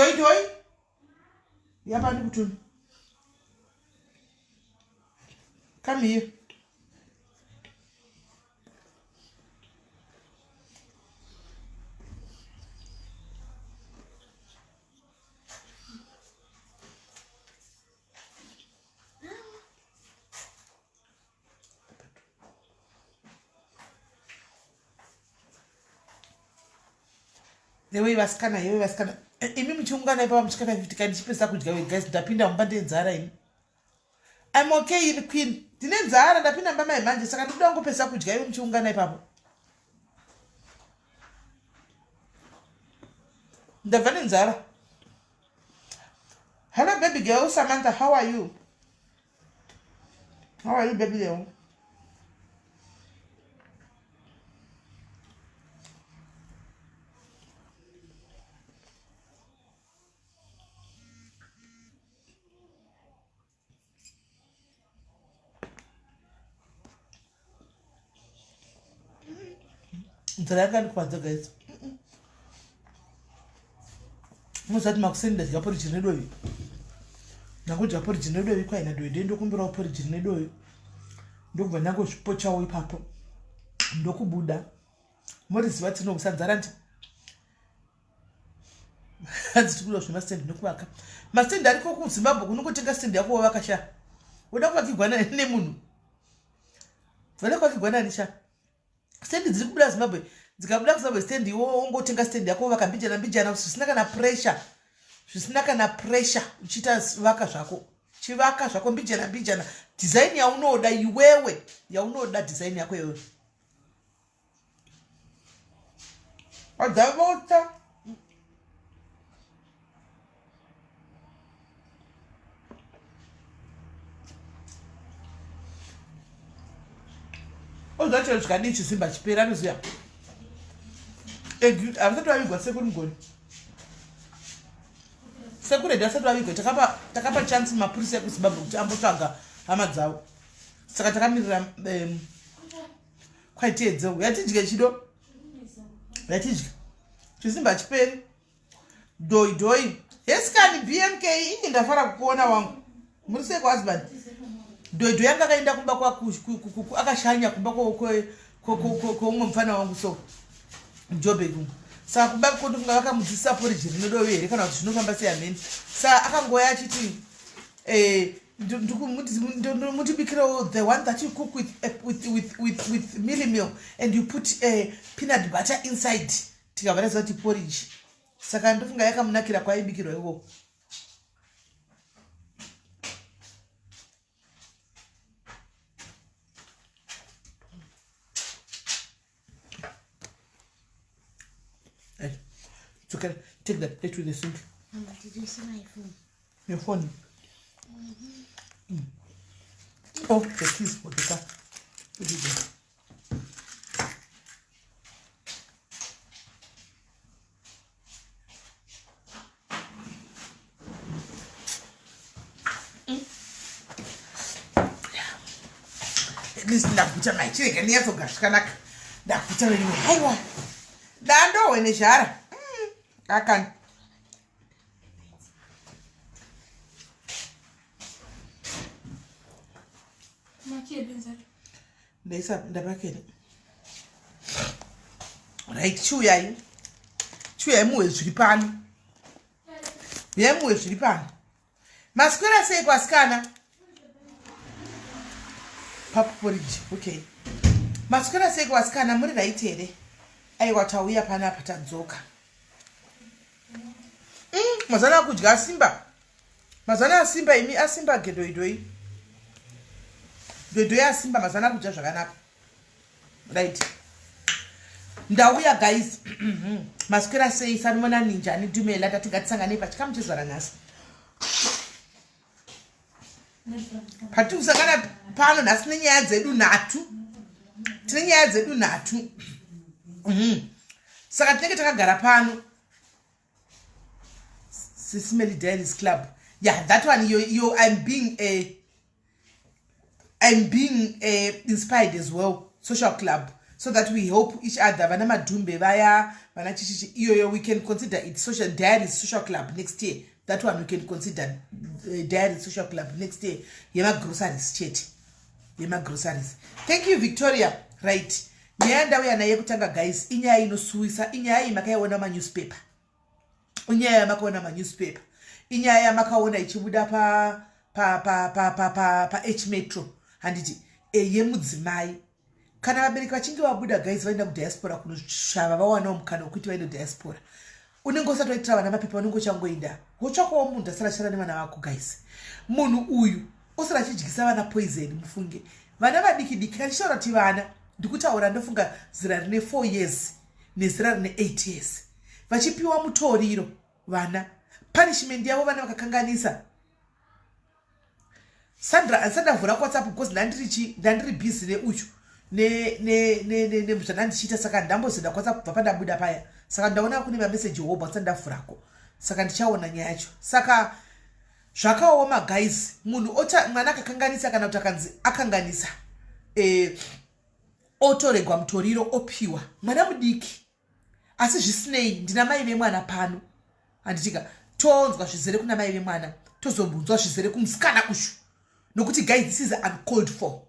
Doi doi. Yapa ndikutume. Come here. Yewe vasikana, yewe vasikana, eh, imi muchiungana ipapa muchikata 50 kai ndichipedzisa kudya we guys, ndapinda mumba ndenzara ini. I'm okay ini queen, ndine nzara ndapinda mumba mai manje saka ndikuda kungopedzisa kudya iwe muchiungana ipapo. Ndabva nenzara. Hello baby girl Samantha, how are you? How are you baby girl? Nzara yanga ndikwadza guys. Muzati makuseni ndadya porridge rine dovi. Ndakudya porridge rine dovi kwaina dovi ndiye ndokumbirawo porridge rine dovi. Ndokubva ndangozvipochawo ipapo. Ndokubuda. Moriziva tinokusa nzara ndi. Hanzi tikuda zvemastand nekuvaka. Mastand ariko kuZimbabwe kunongotenga stand yako wavaka sha. Woda kuvakigwa nemunhu. Woda kuvakigwa nani sha? Stand dziri kubuda Zimbabwe dzikabuda kuZimbabwe stand iwo wongotenga stand yako wovaka mbijana mbijana zvisina kana pressure. Zvisina kana pressure uchiita vaka zvako. Chivaka zvako mbijana mbijana. Design yaunoda iwewe yaunoda design yako iwewe. Adzavota. Oziva chero zvikadii chisimba chipera anoziva. Havasati vavigwa sekuru mugoni. Sekuru hedu asati vavigwa takapa takapa chance mapurisa ekuZimbabwe kuti ambotsvaga hama dzavo. Saka takamirira um, kwaiteedze yatidye chido yatidye chisimba chiperi doi doi hesikani bmk inge ndafara kukuona wangu muri sei kwahusband doi doi anga akaenda kumba akashanya kumba kweumwe mufana wangu so mujobek umu saka kumba kondofunga vakamudzidzisa poriji rinodovi here kana kuti zvinofamba sei hameni saka akangoya achiti eh, mutibikirawo the one that you cook with, eh, with, with, with, with milli meal and you put uh, peanut butter inside tikabva taziva kuti porridge saka ndofunga yakamunakira kwaibikirwa ikoko It's okay. Take that plate with the sink. Mama, did you see my phone? Your phone? Mm -hmm. Mm. Oh, the keys for the car. Put it there. At least ndaguta mai chirega ndinyatsogara zvakanaka ndaguta veduwe haiwa dandohwe nezhara mm, akani ndaisa ndapakere right chiuyai chiuyai muhwe zviri pano uyai muhwe zviri pano maswera sei kwasikana paporiji okay maswera sei kwasikana muri right here aiwa tauya panapa tadzoka mm, mazana akudya asimba mazana asimba imi asimba gedoidoi doidoi asimba mazana akudya zvakanaka right ndauya guys maswera sei sanimona ninjani dumela tati ngatisanganei pachikamu chezuva ranhasi patiri kusangana pano nhasi nenyaya dzedu nhatu tine nyaya dzedu nhatu mhm. saka tinenge takagara pano Sismeli Diaries Club. Yeah, that one, you, you, I'm being a, I'm being a, inspired as well. Social club. So that we help each other. Vana Madhumbe vaya, vana chichichi iyoyo, we can consider it social diaries social club next year. That one we can consider diary social club next year, yemagroceries chete, yemagroceries. Thank you, Victoria. Right, nyaya ndauya naye yekutanga, guys, inyaya inosuwisa. Inyaya iyi makaiona manewspaper, inyaya yamakaona manewspaper, inyaya yamakaona ichibuda pa pa pa pa pa pa pa H Metro, handiti? Yemudzimai. Kana vabereki vachinge vabuda, guys, vaenda kudiaspora kunoshava, vawanawo mukana wekuti vaende kudiaspora, unenge usati waitira vana mapepa, unenge uchangoenda wotsvakawo munhu asara achishanda nevana vako. Guys, munhu uyu osara achidyisa vana poison. Mufunge, vana vadiki diki. Kana ndichitaura kuti vana, ndikutaura ndofunga zera rine 4 years nezera rine 8 years, vachipiwa mutoriro vana. Punishment yavo, vana vakakanganisa. Sandra, handisati ndavhura WhatsApp because ndandiri ndandiri busy neuyu nezvandandichiita, saka ndambozoenda WhatsApp kubva pandabuda paya. Saka ndaona kune mameseji hobho, asati ndavhurako, saka ndichaona nyaya yacho. Saka zvakaoma, guys. Munhu ota mwana akakanganisa, kana kuti akanzi akanganisa, otoregwa mutoriro, opiwa mwana mudiki. Asi zvisinei, ndina mai vemwana pano, handitika? Tonzwa zvizere kuna mai vemwana, tozombunzwa zvizere kumusikana uyu, nokuti guys, this is uncalled for.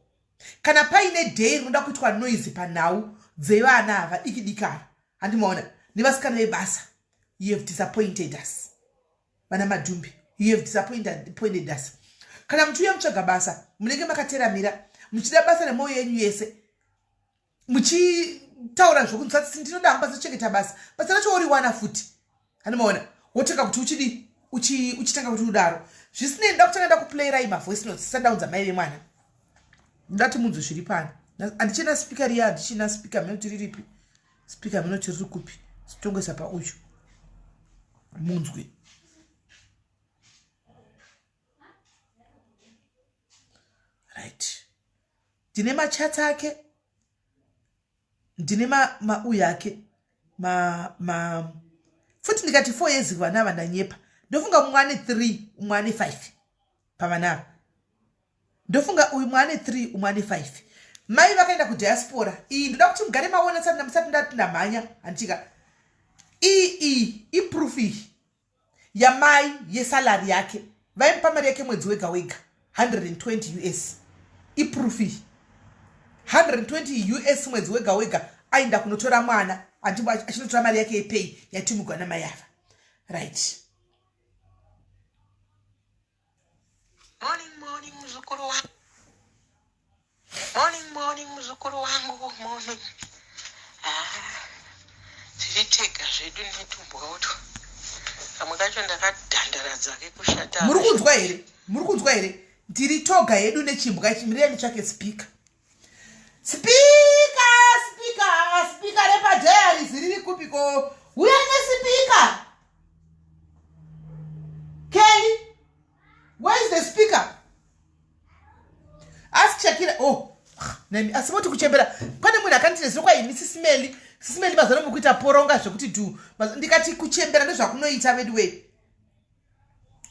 Kana paine day rinoda kuitwa noise panhau dzevana ava diki diki ava, handimaona, nevasikana vebasa, you have disappointed us. Vana Madhumbi, you have disappointed us. Kana muchiuya mutsvaga basa, munenge makateramira, muchida basa nemwoyo yenyu yese, muchitaura zvokunzwa, "Ndinoda hangu basa, chengeta basa." Basa racho woriwana futi, handimaona, wotanga kuti uchidi, uchitanga kuti udaro. Zvisinei, nda kutanga ndakuplayirai mavoice notes sandaunza mai vemwana. Ndati munzwe zviri pano. Handichina speaker riya, handichina speaker. Munoti riripi speaker? Munoti riri kupi? Sitongoisa pauyu munzwe. Right, ndine machats ake, ndine mauyu ake ma, ma futi. Ndikati 4 years, vana ava ndanyepa. Ndofunga mumwe ane 3, umwe ane 5 pavana ava. Ndofunga uyu mumwe ane 3, umwe ane 5. Mai vakaenda kudiaspora. Iyi ndoda kuti mugare maona musati ndati ndamhanya, handitika? Iyi iproof iyi yamai yesalary yake. Vaimupa mari yake mwedzi wega wega, 120 US. Iproof iyi, 120 US mwedzi wega wega. Aenda kunotora mwana, achinotora mari yake yepay yatumigwa namai ava. Right. Morning, morning, muzukuru wangu. Morning, morning, muzukuru wangu. Morning. Ah, tiri tega zvedu netumbwa utwo. Kamwe kacho ndakadhandaradza kekushata. Muri kunzwa here? Muri kunzwa here? Ndiri toga yedu nechimbwa ichi. Mirei nditsvake speaker. Speaker, speaker, speaker repadiaries riri kupiko? Uya nespeaker. Kelly, where is the speaker? Ask Shakira. Oh, nemi asi moti kuchembera. Pane munhu akanditi nezuro, kwaini sisimeli, sisimeli, mazano mukuita poronga zvekuti dhu. Ndikati kuchembera ndezvakunoita vedu wei,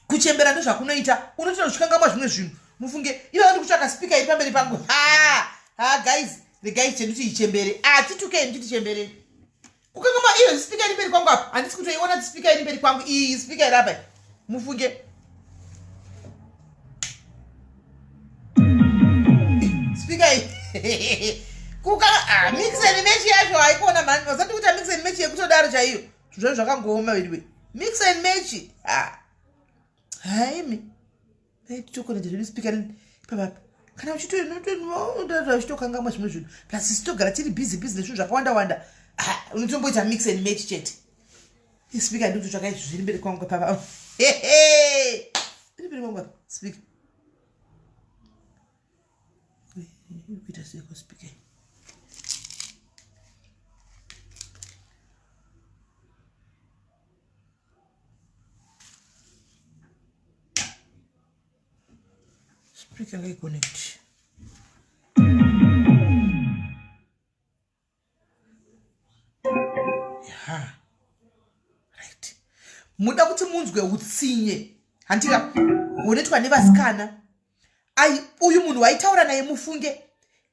kuchembera ndezvakunoita, unotoita uchikangamwa zvimwe zvinhu. Mufunge, ivo ndi kutsvaka speaker iri pamberi pangu. Ha ha, guys, regai chenditi ichembere. Atitukei nditi chemberei kukangamwa. Iyo speaker iri mberi kwangu apa, handisi kutoiona kuti speaker iri mberi kwangu. Iyi speaker iri apa, mufunge. Speaker iyi kuka, ah, mix and match yacho haikuona mani. Vasati kuita mix and match yekutodaro chaiyo. Zvinhu zvakangooma veduwe. Mix and match, ah, haimi titokoneta zvedu speaker ipapapa. Kana uchitokangamwa zvimwe zvinhu, plus isi togara tiri busy busy nezvinhu zvakawanda wanda, unotomboita mix and match chete. Speaker ndikutotsvaka izvi zviri mberi kwangu papa, iri mberi kwangu apa speaker. Kuita seiko speaker? Speaker ngaiconnect. Ya, right, muda kuti munzwe utsinye, handika, hunoitwa nevasikana. Ai, uyu munhu waitaura naye, mufunge,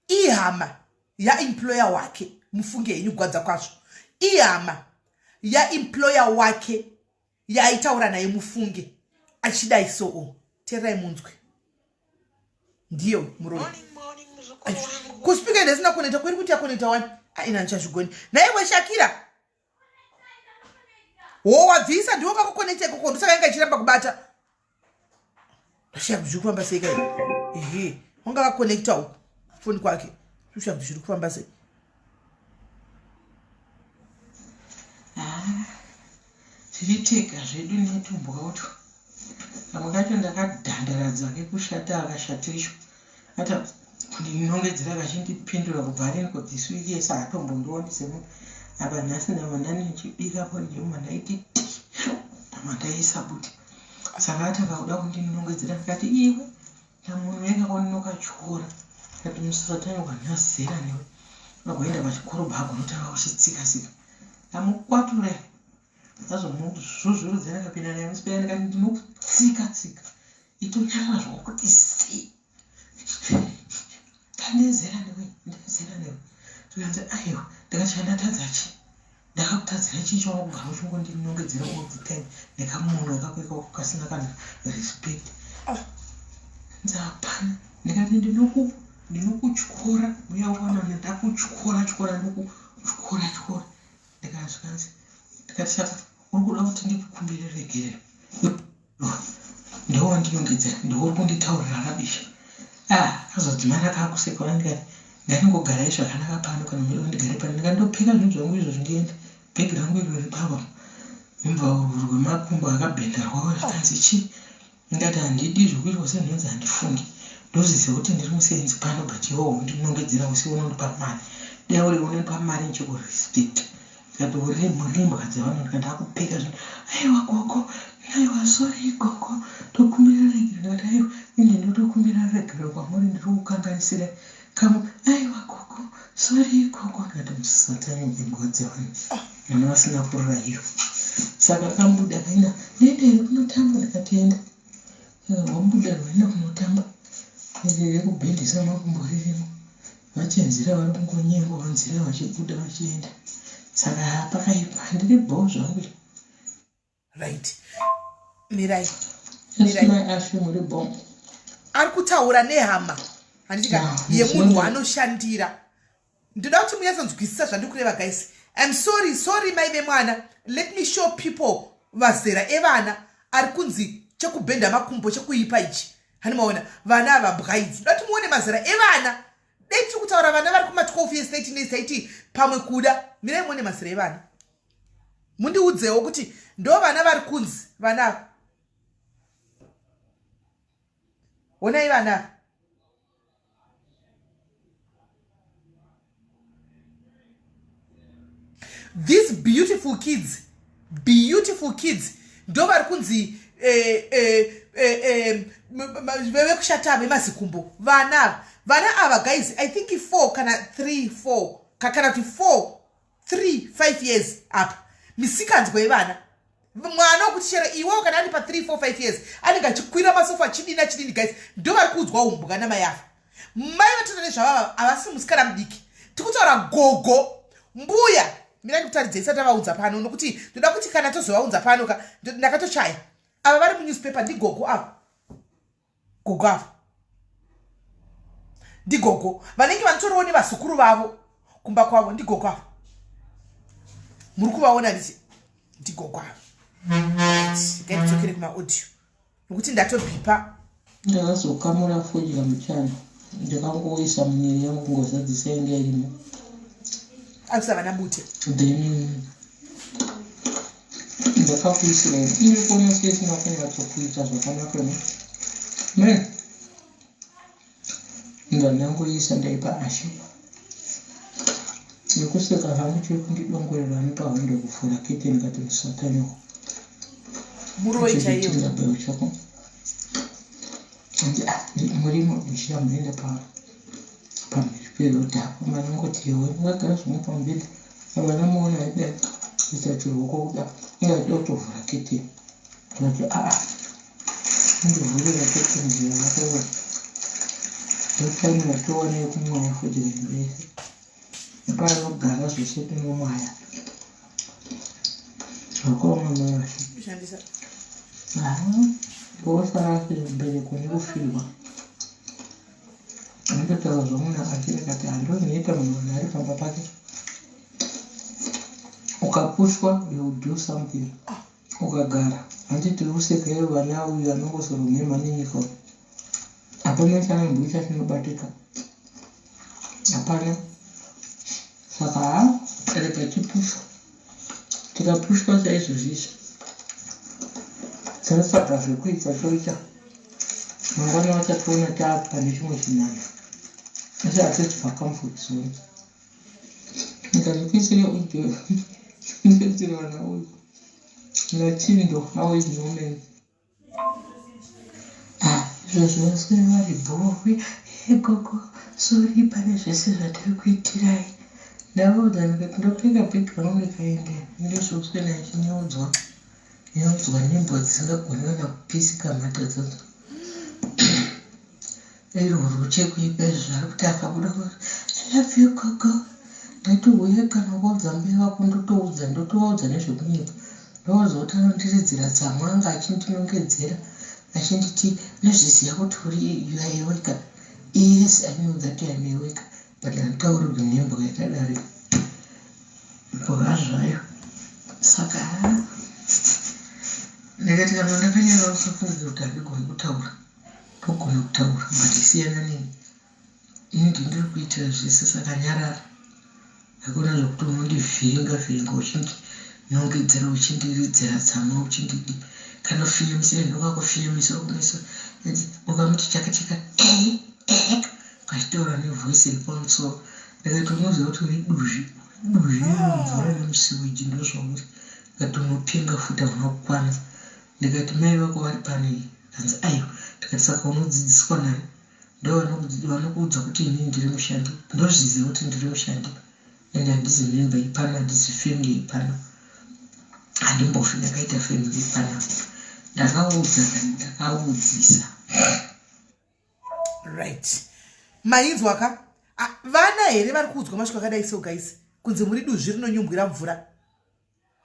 ihama yaemployer wake. Mufunge henyu gwadza kwazvo. Ihama yaemployer wake yaaitaura naye, mufunge, achidai soo. Teererai munzwe, ndiyo muroyi. Kuspeaker ndasina connecta kweri kuti yaconnecta wani aina ndichazvigoni naiwe Shakira. Wo wabvisa, ndiwo kakuconnecta ikoko, ndosaka inga ichiramba kubata. Ndashaya kuti zviri kufamba sei kai. Ehe, wanga kakonectawo foni kwake, kushaya kuti zviri kufamba sei. Ah, tiri tega zvedu netumbwa utwo. Kamwe kacho ndakadhandaradza kekushata, akashatiswa ata kundinongedzera kachindipindura kubva riniko this week yese haatombondioni semunhu. Apa nhasi ndava ndanichibika porridge, muma ndaiti ti ndava ndaisa bute, saka atanga kuda kundinongedzera. Ndikati, "Iwe kamunhu wekakonokatyora," kati, "Musatanywa nhazera newe." Agoenda pachikoro bhagonotanga kuchitsika-tsika, amukwatura azomuzvuzvurudzira, akapinda naye musipera. Ndikati, "Ndinokutsika tsika, itonyarara zvakuti sei kandezera newe, ndezera newe." Zvikanzi, "Aiwa." Ndikati, "Chandatadza chii? Ndakakutadzira chii chawakugara uchingondinongedzera all the time nekamunhu kako ikako kasina kana respect?" Nzi, "Hapana." Ndikati, "Ndinokutyora uya wana, ndakutyora tyora, ndinokutyora tyora." Ndikazvikanzi, ndikati, "Saka uri kuda kuti ndikukumbire regerero? Ndowandinongedzera, ndouri kunditaurira rubbish." Ah, azodzimara kakuseka. Ndikati, "Ngandingogarai zvakanaka pano. Kana muida kundigare pano." Ndikati, "Ndopfeka zvinhu zvangu izvozvo, ndiende. Bhegi rangu iro ripapa." Mubva rwemakumbo akabhenda rwavo. Zvikanzi, "Chii?" Ndikati, "Handidi zvokuitwa senhunzi, handifungi. Ndoziziva kuti ndiri musenzi pano, but iwo undinongedzera usi unondipa mari. Dai uri unondipa mari ndichikurespect." Ndikati, "Uri murimbwa dzevanhu." Ndikati, "Ndakupfeka zvinhu." "Aiwa gogo, aiwa, sorry gogo, tokumbira regero." Ndikati, "Aiwa, inde ndotokumbira regero kwamuri, ndiri kukanganisirai kamwe." "Aiwa gogo, sorry gogo." Ndikati, "Musatani, imbwa dzevanhu, vana vasina kurayirwa." Saka kambuda kaenda, "Ndiende here kunotamba?" Ndikati, "Enda." Saka rwabuda rwaenda kunotamba, rekubhendesa makumbo ririmo, vachenzira vari kungonyengwa nzira vachibuda vachienda. Saka pakaipa, ndiri bho zvangu. Right, mirai. Mirai Ashe, muri bho? Ari kutaura nehama, handitika? Yemunhu waanoshandira. Ndoda kuti munyatsonzwisisa zvandiri kureva, guys. I'm sorry, sorry mai vemwana. Let me show people vazera evana ari kunzi chekubhenda makumbo chekuipa ichi. Hani maona vana ava, bwaidzi? Ndoda kuti muone mazera evana. Dai tiri kutaura vana vari kuma12 years, 13 years, taiti pamwe kuda. Mirai muone mazera evana, mundiudzewo kuti ndo vana vari kunzi vana ava. Onai vana ava. These beautiful kids, beautiful kids, ndo vari kunzi vekushata vemazikumbo. Vana ava, vana ava, guys, I think 4 kana 3, 4 kana kuti 4, 3, 5 years apa. Misikanzwa yevana, mwana wekuti chero iwewo kana ari pa3, 4, 5 years anenge achikwira masofa achidini achidini. Guys, ndo vari kuudzwa umbwa namai ava. Mai vatoita nezvavava havasi musikana mudiki, tikutaura gogo, mbuya. Mira ndikutaridzei isati avaudza pano, nokuti ndoda kuti kana tozovaunza pano ka ndakatochaya. Ava vari munewspaper ndigogo ava, gogo ava ndigogo vanenge vanotoriwo nevazukuru vavo kumba kwavo. Ndigogo ava muri kuvaona, nditi ndigogo ava. Ngatidzokere kumaaudio nokuti ndatobhipa. Ndakazokamura fodya muchana, ndakangoisa munyeri yangu kungozadzisa inge irimo. Akusa vana bute. Then ndakakuisira iri kuona seisina kunyatsokuita zvakanaka ne me ndandangoisa, ndaipa Ashe nekuseka hangu, chiri kundidongorera nepahwindo kuvhura keteni. Ndikati, "Musatanyoko." Muroi chaiyo. Chindabhero chako. Ah, murimo ndichiyamboenda pamhiri perodhi apo, manongoti iwe ungagara zvimwe pamubhedha. Havana muona aidai kuita chiruoko kuda, ingachida kutovhura keteni. Ndikati, "Aa, indovhurira keteni nzira yakaiwa." Ndotime yatowana yekumwaya fodya yese. Nepaanogara zvese tinomwaya. Zvakaoma mai vashe. Kushandisa. Vosara mbereko nekufirwa. Anototaura zvamunhu achiri kati handozvinoita munhu vanhu ari pamba pake. Ukapushwa you will do something. Ukagara handiti tiri kuseka ivo vana uyu anongozoromhemha nenyika uyu. Hapana chaanomboita chinobatika. Hapana. Saka haa rega tipushwe. Tikapushwa saizvozvi izvi tinotsvaga zvekuita toita. Mangwana vachationa taapane chimwe chinhanho. Asi hatisi pacomfort zone. Ndikazvikuisira audio ndikuisira vana uyu nachindo how is Norman. Ah, izvozvi vaswere vari bhohwi he gogo sori pane zvese zvatiri kuitirai ndavaudza ndikati ndopfeka bhegi rangu ndikaenda ndozvokuswera ndichinyaudzwa nyaudzwa nembwa dzisingagoni kana kupisika mhata dzadzo Irworwo chekuipa izvo zvaari kuti akabuda I love you gogo ndati huya kana ukaudza mbuya vako ndotoudza ndotovaudza nezvekunyepa ndovaudza kuti anondiridzira tsamwa anga achindinongedzera achinditi unozviziva kuti uri you are a worker yes I know that I am a worker but handitaurirwi nembwa yakadaro mbwa zvayo saka ndikati kana ndakanyara usafungidzira kuti handigoni kutaura Ndogona kutaura but siyana neni. Ini ndini ndiri kuitira zvese saka nyarara. Hakuna zvekuti unondivhiringa vhiringa uchindinongedzera uchindiridzira tsamwa uchindidi kana ufinyamisira ndokakufinyamisira kumeso ukamuti chaka chaka ehe ehe kachitaura nevoice iri pamusoro ndikati unoziva kuti uri duzvi duzvi mvura remusiwiji ndozvauri ndikati unopenga futi hauna kukwana ndikati mai vako vari panei Zvikanzi aiwa. Ndikati saka unodzidziswa nani? Ndovanokuudza kuti inini ndiri mushandi. Ndozviziva kuti ndiri mushandi and handizi member yepano, handizi family yepano. Handimbofi ndakaita family yepanapa. Ndakaudza kani ndakaudzisa. Right. Mainzwa ka? Vana here vari kuudzwa mashoko akadai so guys? Kunzi muri duzvi rinonyumbwira mvura.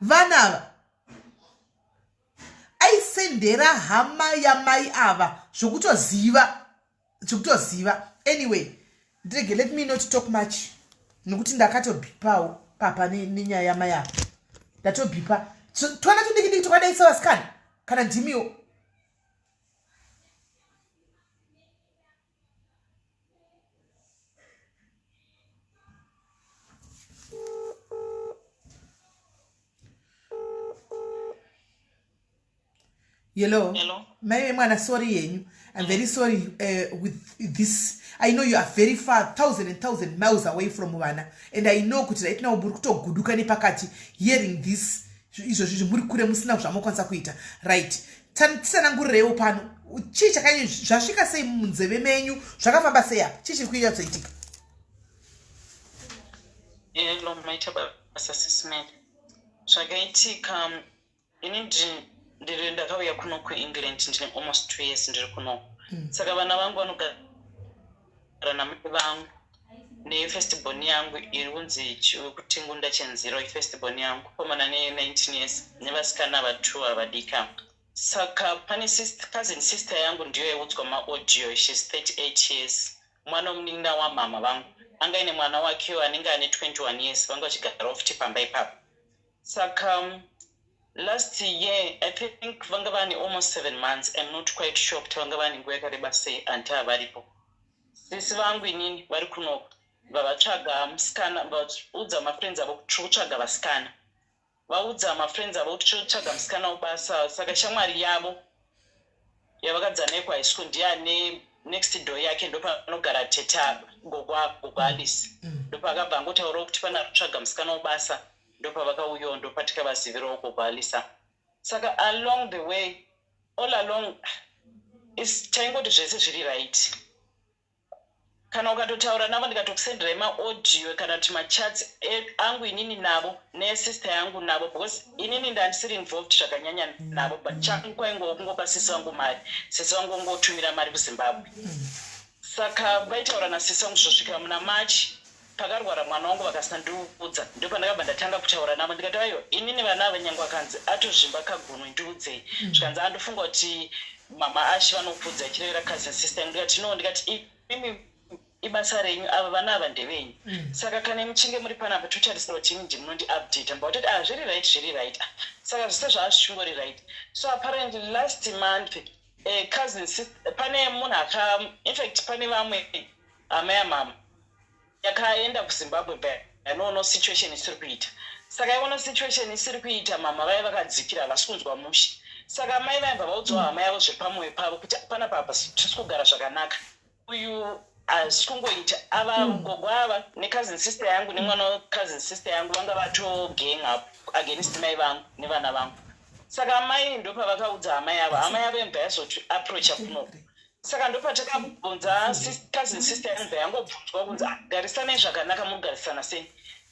Vana ava aisendera hama yamai ava zvokutoziva zvokutoziva anyway ndirege let me not talk much nokuti ndakatobhipawo papa nenyaya yamai ava ndatobhipa twana tudikidiki twakadai sevasikana kana ndimiwo Hello. Hello. Mai vemwana sorry yenyu. I'm very sorry with this. I know you are very far, thousand and thousand miles away from vana. And I know kuti right now muri kutoguduka nepakati hearing this izvozvi izvi muri kure musina zvamokwanisa kuita. Right. Tisanangurireiwo pano. Chii chakanyanya zvasvika sei munzeve menyu? Zvakafamba sei apa? Chii chiri kunyatsoitika? Hello, maita basa Sis Melly. Zvakaitika ini ndiri ndakauya kuno kuengland ndine almost two years ndiri kuno mm. saka vana vangu vanogara namai vangu nefirst born yangu iri kunzi kutingunda chenziro ifirst born yangu komana ne19 years nevasikana vatwo avadika saka pane cousin sister yangu ndiyo yaiudzwa maaudio shes 38 years mwana wemunin'ina wamama vangu anga ine mwana wakewo anenge ane 21 years vanga vachigarawo futi pamba ipapo Saka last year I think vanga vane almost seven months I'm not quite sure kuti vanga vane nguva yakareba sei anti avaripo. Sisi vangu inini vari kunoku vavatsvaga musikana vaudza mafriends avo kuti tiri kutsvaga vasikana vaudza mafriends avo kuti tiri kutsvaga musikana webasa saka shamwari yavo yavakadzana nayo kuhigh school ndiye ane next door yake ndopanogara tete gogo gogo Alice ndopaakabva angotaurawo kuti pane ari kutsvaga musikana webasa ndopavakauyawo ndopatikavazivirawo gogo Alisa saka along the way all along is taingoti zvese zviri right kana ukatotaura navo ndikatokusenderai maaudio kana kuti machats e, angu inini navo nesister yangu navo because inini ndandisiri involved zvakanyanya navo but changu kwaingowo kungopa sisi vangu mari sisi vangu vongotumira mari kuzimbabwe saka vaitaura nasisi vangu zvosvika muna march. Pakarwara mwana wangu vakasandiudza, ndopandakabva ndatanga kutaura navo, ndikati, "Aiwa, inini vana ava nyange akanzi atozvimba kagunwe, ndiudzei." Zvikanzi, "Andofunga kuti mama Ashi vanokudza," ichirevera cousin sister. Ndikati, "No," ndikati, "Imimi ibasa renyu, ava vana ava ndevenyu. Saka kana muchinge muri panapa, totarisira kuti imi ndimunondiupdata." Mba vatoti, "Ah, zviri right, zviri right." Saka zvise zvaazvichingori right. So apparently last month, cousin sister, pane munhu aka, infact pane vamwe hama yamama yakaenda kuZimbabwe, anoona situation isiri kuita. Saka iona situation isiri kuita, mama vaiva vakadzikira, havasi kunzwa mushe. Saka mai vaibva vaudzwa hama yavo zviri pamwoyo pavo kuti panapa apa tisi kugara zvakanaka, uyu hazisi kungoita. Ava gogo ava necousin sister yangu nemwana wecousin sister yangu vanga vatogang up against mai vangu nevana vangu. Saka mai ndopavakaudza hama yavo, hama yavo yembva yazoti approacha kunoko. Saka ndopatakabvunza cousin sister yangu, bva yangobvunzwa kunzi, "Ah, garisanai zvakanaka, mugarisana sei?"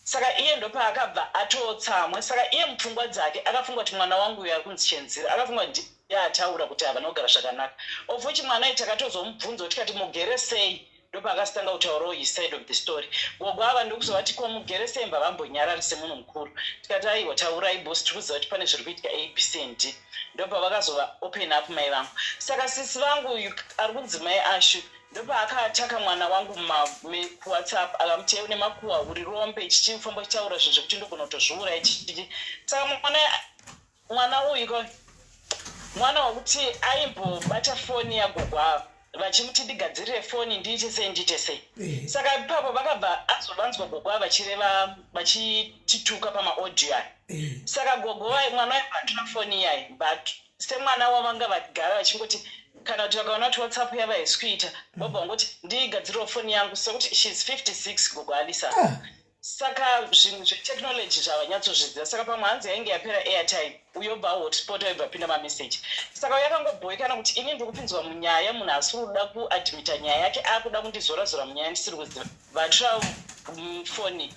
Saka iye ndopaakabva atotsamwa. Saka iye mupfungwa dzake akafunga kuti mwana wangu uyu ari kunzi Chenzira, akafunga kuti ndiye ataura kuti havana kugara zvakanaka, of which mwana iyi takatozomubvunza tikati, "Mugere sei?" Ndopaakasitanga kutaurawo his side of the story. Gogo ava ndokuzovati, "Ko mugere sei?" Mba vambonyarari semunhu mukuru. Tikati, "Aiwa, taurai boss, tiri kuziva kuti pane zviri kuitika A, B, C and D." Ndopavakazova open up mai vangu. Saka sisi vangu uyu ari kunzi mai Ashu ndopaakataka mwana wangu kuWhatsApp, akamuti, "Nemakuhwa, uri rombe," chichifamba chitaura zvinhu zvekuti ndogona kutozviuraya chichi. Saka mwana uyu ko mwana wekuti aimbobata foni yagogo ava vachimuti, "Ndigadzirire foni, ndiite sei, ndiite sei." Saka ipapo vakabva azovanzwa gogo ava vachireva, vachitituka pamaaudio aya. Saka gogo mwana waibva atora foni iyayi, but semwana wavanga vagara vachingoti kana kuti vakaona kuti WhatsApp yava haisi kuita, vobva vangoti, "Ndigadzirirewo foni yangu," sekuti she's 56, gogo Alisa. Saka zvinhu zvetechnology zvavanyatsozviziva. Saka pamwe hanzi yainge yapera airtime, uyobva hotspot, waibva pinda mameseji. Saka yakangobhoikana kuti ini ndiri kupinzwa munyaya, munhu asiri kuda kuadmita nyaya yake akuda kundizora-zora munyaya ndisiri kuziva. Vatora foni,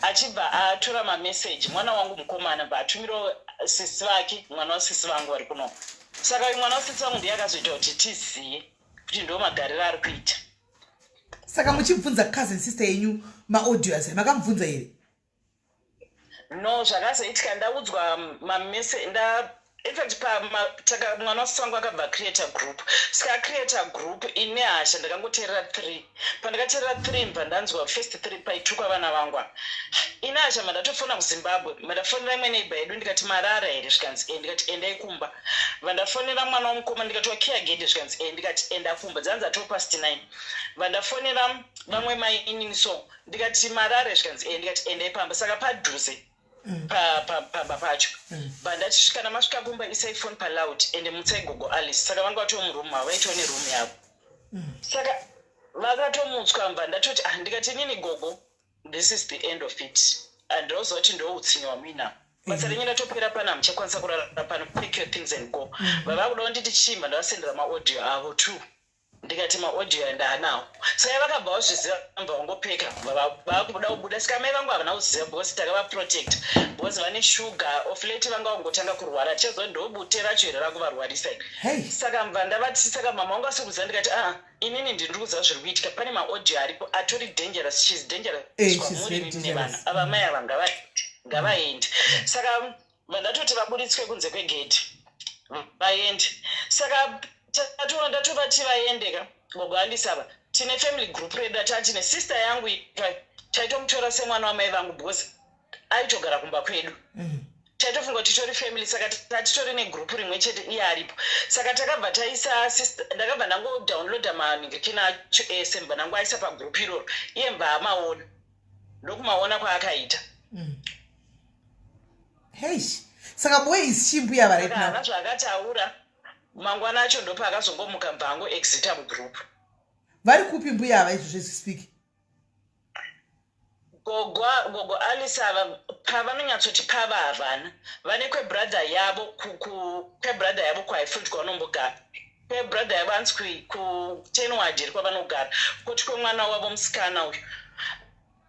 achibva atora mameseji, mwana wangu mukomana bva atumirawo sisi vake, mwana wasisi vangu vari kuno. Saka uyu mwana wasisi vangu ndiye akazoita kuti tizive kuti ndo magariro ari kuita. Saka muchibvunza cousin sister yenyu maaudio aya, makamubvunza here? No, zvakazoitika, ndaudzwa mamese nda, infact mwana wasisi wangu akabva create group. Saka create group, ine hasha ndakangoteerera three. Pandakateerera three, mbva ndanzwa first three paitukwa vana vangu ava. Ine hasha mandatofona kuZimbabwe, mandafonera imwe neighbor yedu, ndikati, "Marara here?" Zvikanzi, "E." Ndikati, "Endai kumba." Vandafonera mwana wamukoma, ndikati, "Wakiya gedhe?" Zvikanzi, "E." Ndikati, "Enda kumba." Dzanzi atoo past 9. Vandafonera vamwe mainini so, ndikati, "Marare?" Zvikanzi, "E." Ndikati, "Endai pamba." Saka padhuze pamba pacho. Bva ndati, "Kana masvika kumba, isai foni paloud ende mutsai gogo Alice." Saka vanga vatoo murumu mavo, vaitoo nerumu yavo. Saka vakatomutswa. Mbva ndatoti, "Ah," ndikati, "Inini gogo, this is the end of it. Handinoziva kuti ndoutsinye wamuinawo. Basa renyu ratopera pano, hamuchakwanisa kurara pano. Pick your things and go." Vava kuda kunditi chimba, ndavasendera maaudio avo too. Ndikati, "Maaudio andaanawo." Saka vakabva vazviziva, mbva vangopeka, vakubuda kubuda. Saka mai vangu havana kuziva because takavaprotect, because vane shuga. Of late vanga vangotanga kurwara, tichaziva ndobute racho here rakuvarwarisa. Saka mbva ndavati, saka mama vangu asiri kuziva. Ndikati, "Aa, inini ndiri kuziva zviri kuitika. Pane maaudio aripo atori dangerous. She's dangerous kwamuri nevana ava. Mai ava ngavaende." Saka vandatoti vaburitswe kunze kwegedhi, vaende. Saka tatoona, ndatovati vaende ka gogo Alisava. Tine family group redu atati sister yangu taitomutora semwana wamai vangu because aitogara kumba kwedu. Taitofunga kuti titori family. Saka tatitori negroup rimwe chete, iye aripo. Saka takabva taisa, ndakabva ndangodownloada manhingirikini acho ese, mbva ndangoaisa pagroup iroro. Iye mbva amaona, ndokumaona kwaakaita. Heish, saka boy is chimbuya right now? Haana zvaakataura. Mangwana acho ndopaakazongomuka, mbva angoexita mugroup. Vari kupi mbuya ava izvo zvespeak? Gogo Alice ava, pavanonyatsoti pava havana. Vane kwebrother yavo, kwebrother yavo kuHighfield kwavanombogara, kwebrother yavo anzi kuTenward iri kwavanogara, kuti kwemwana wavo musikana uyu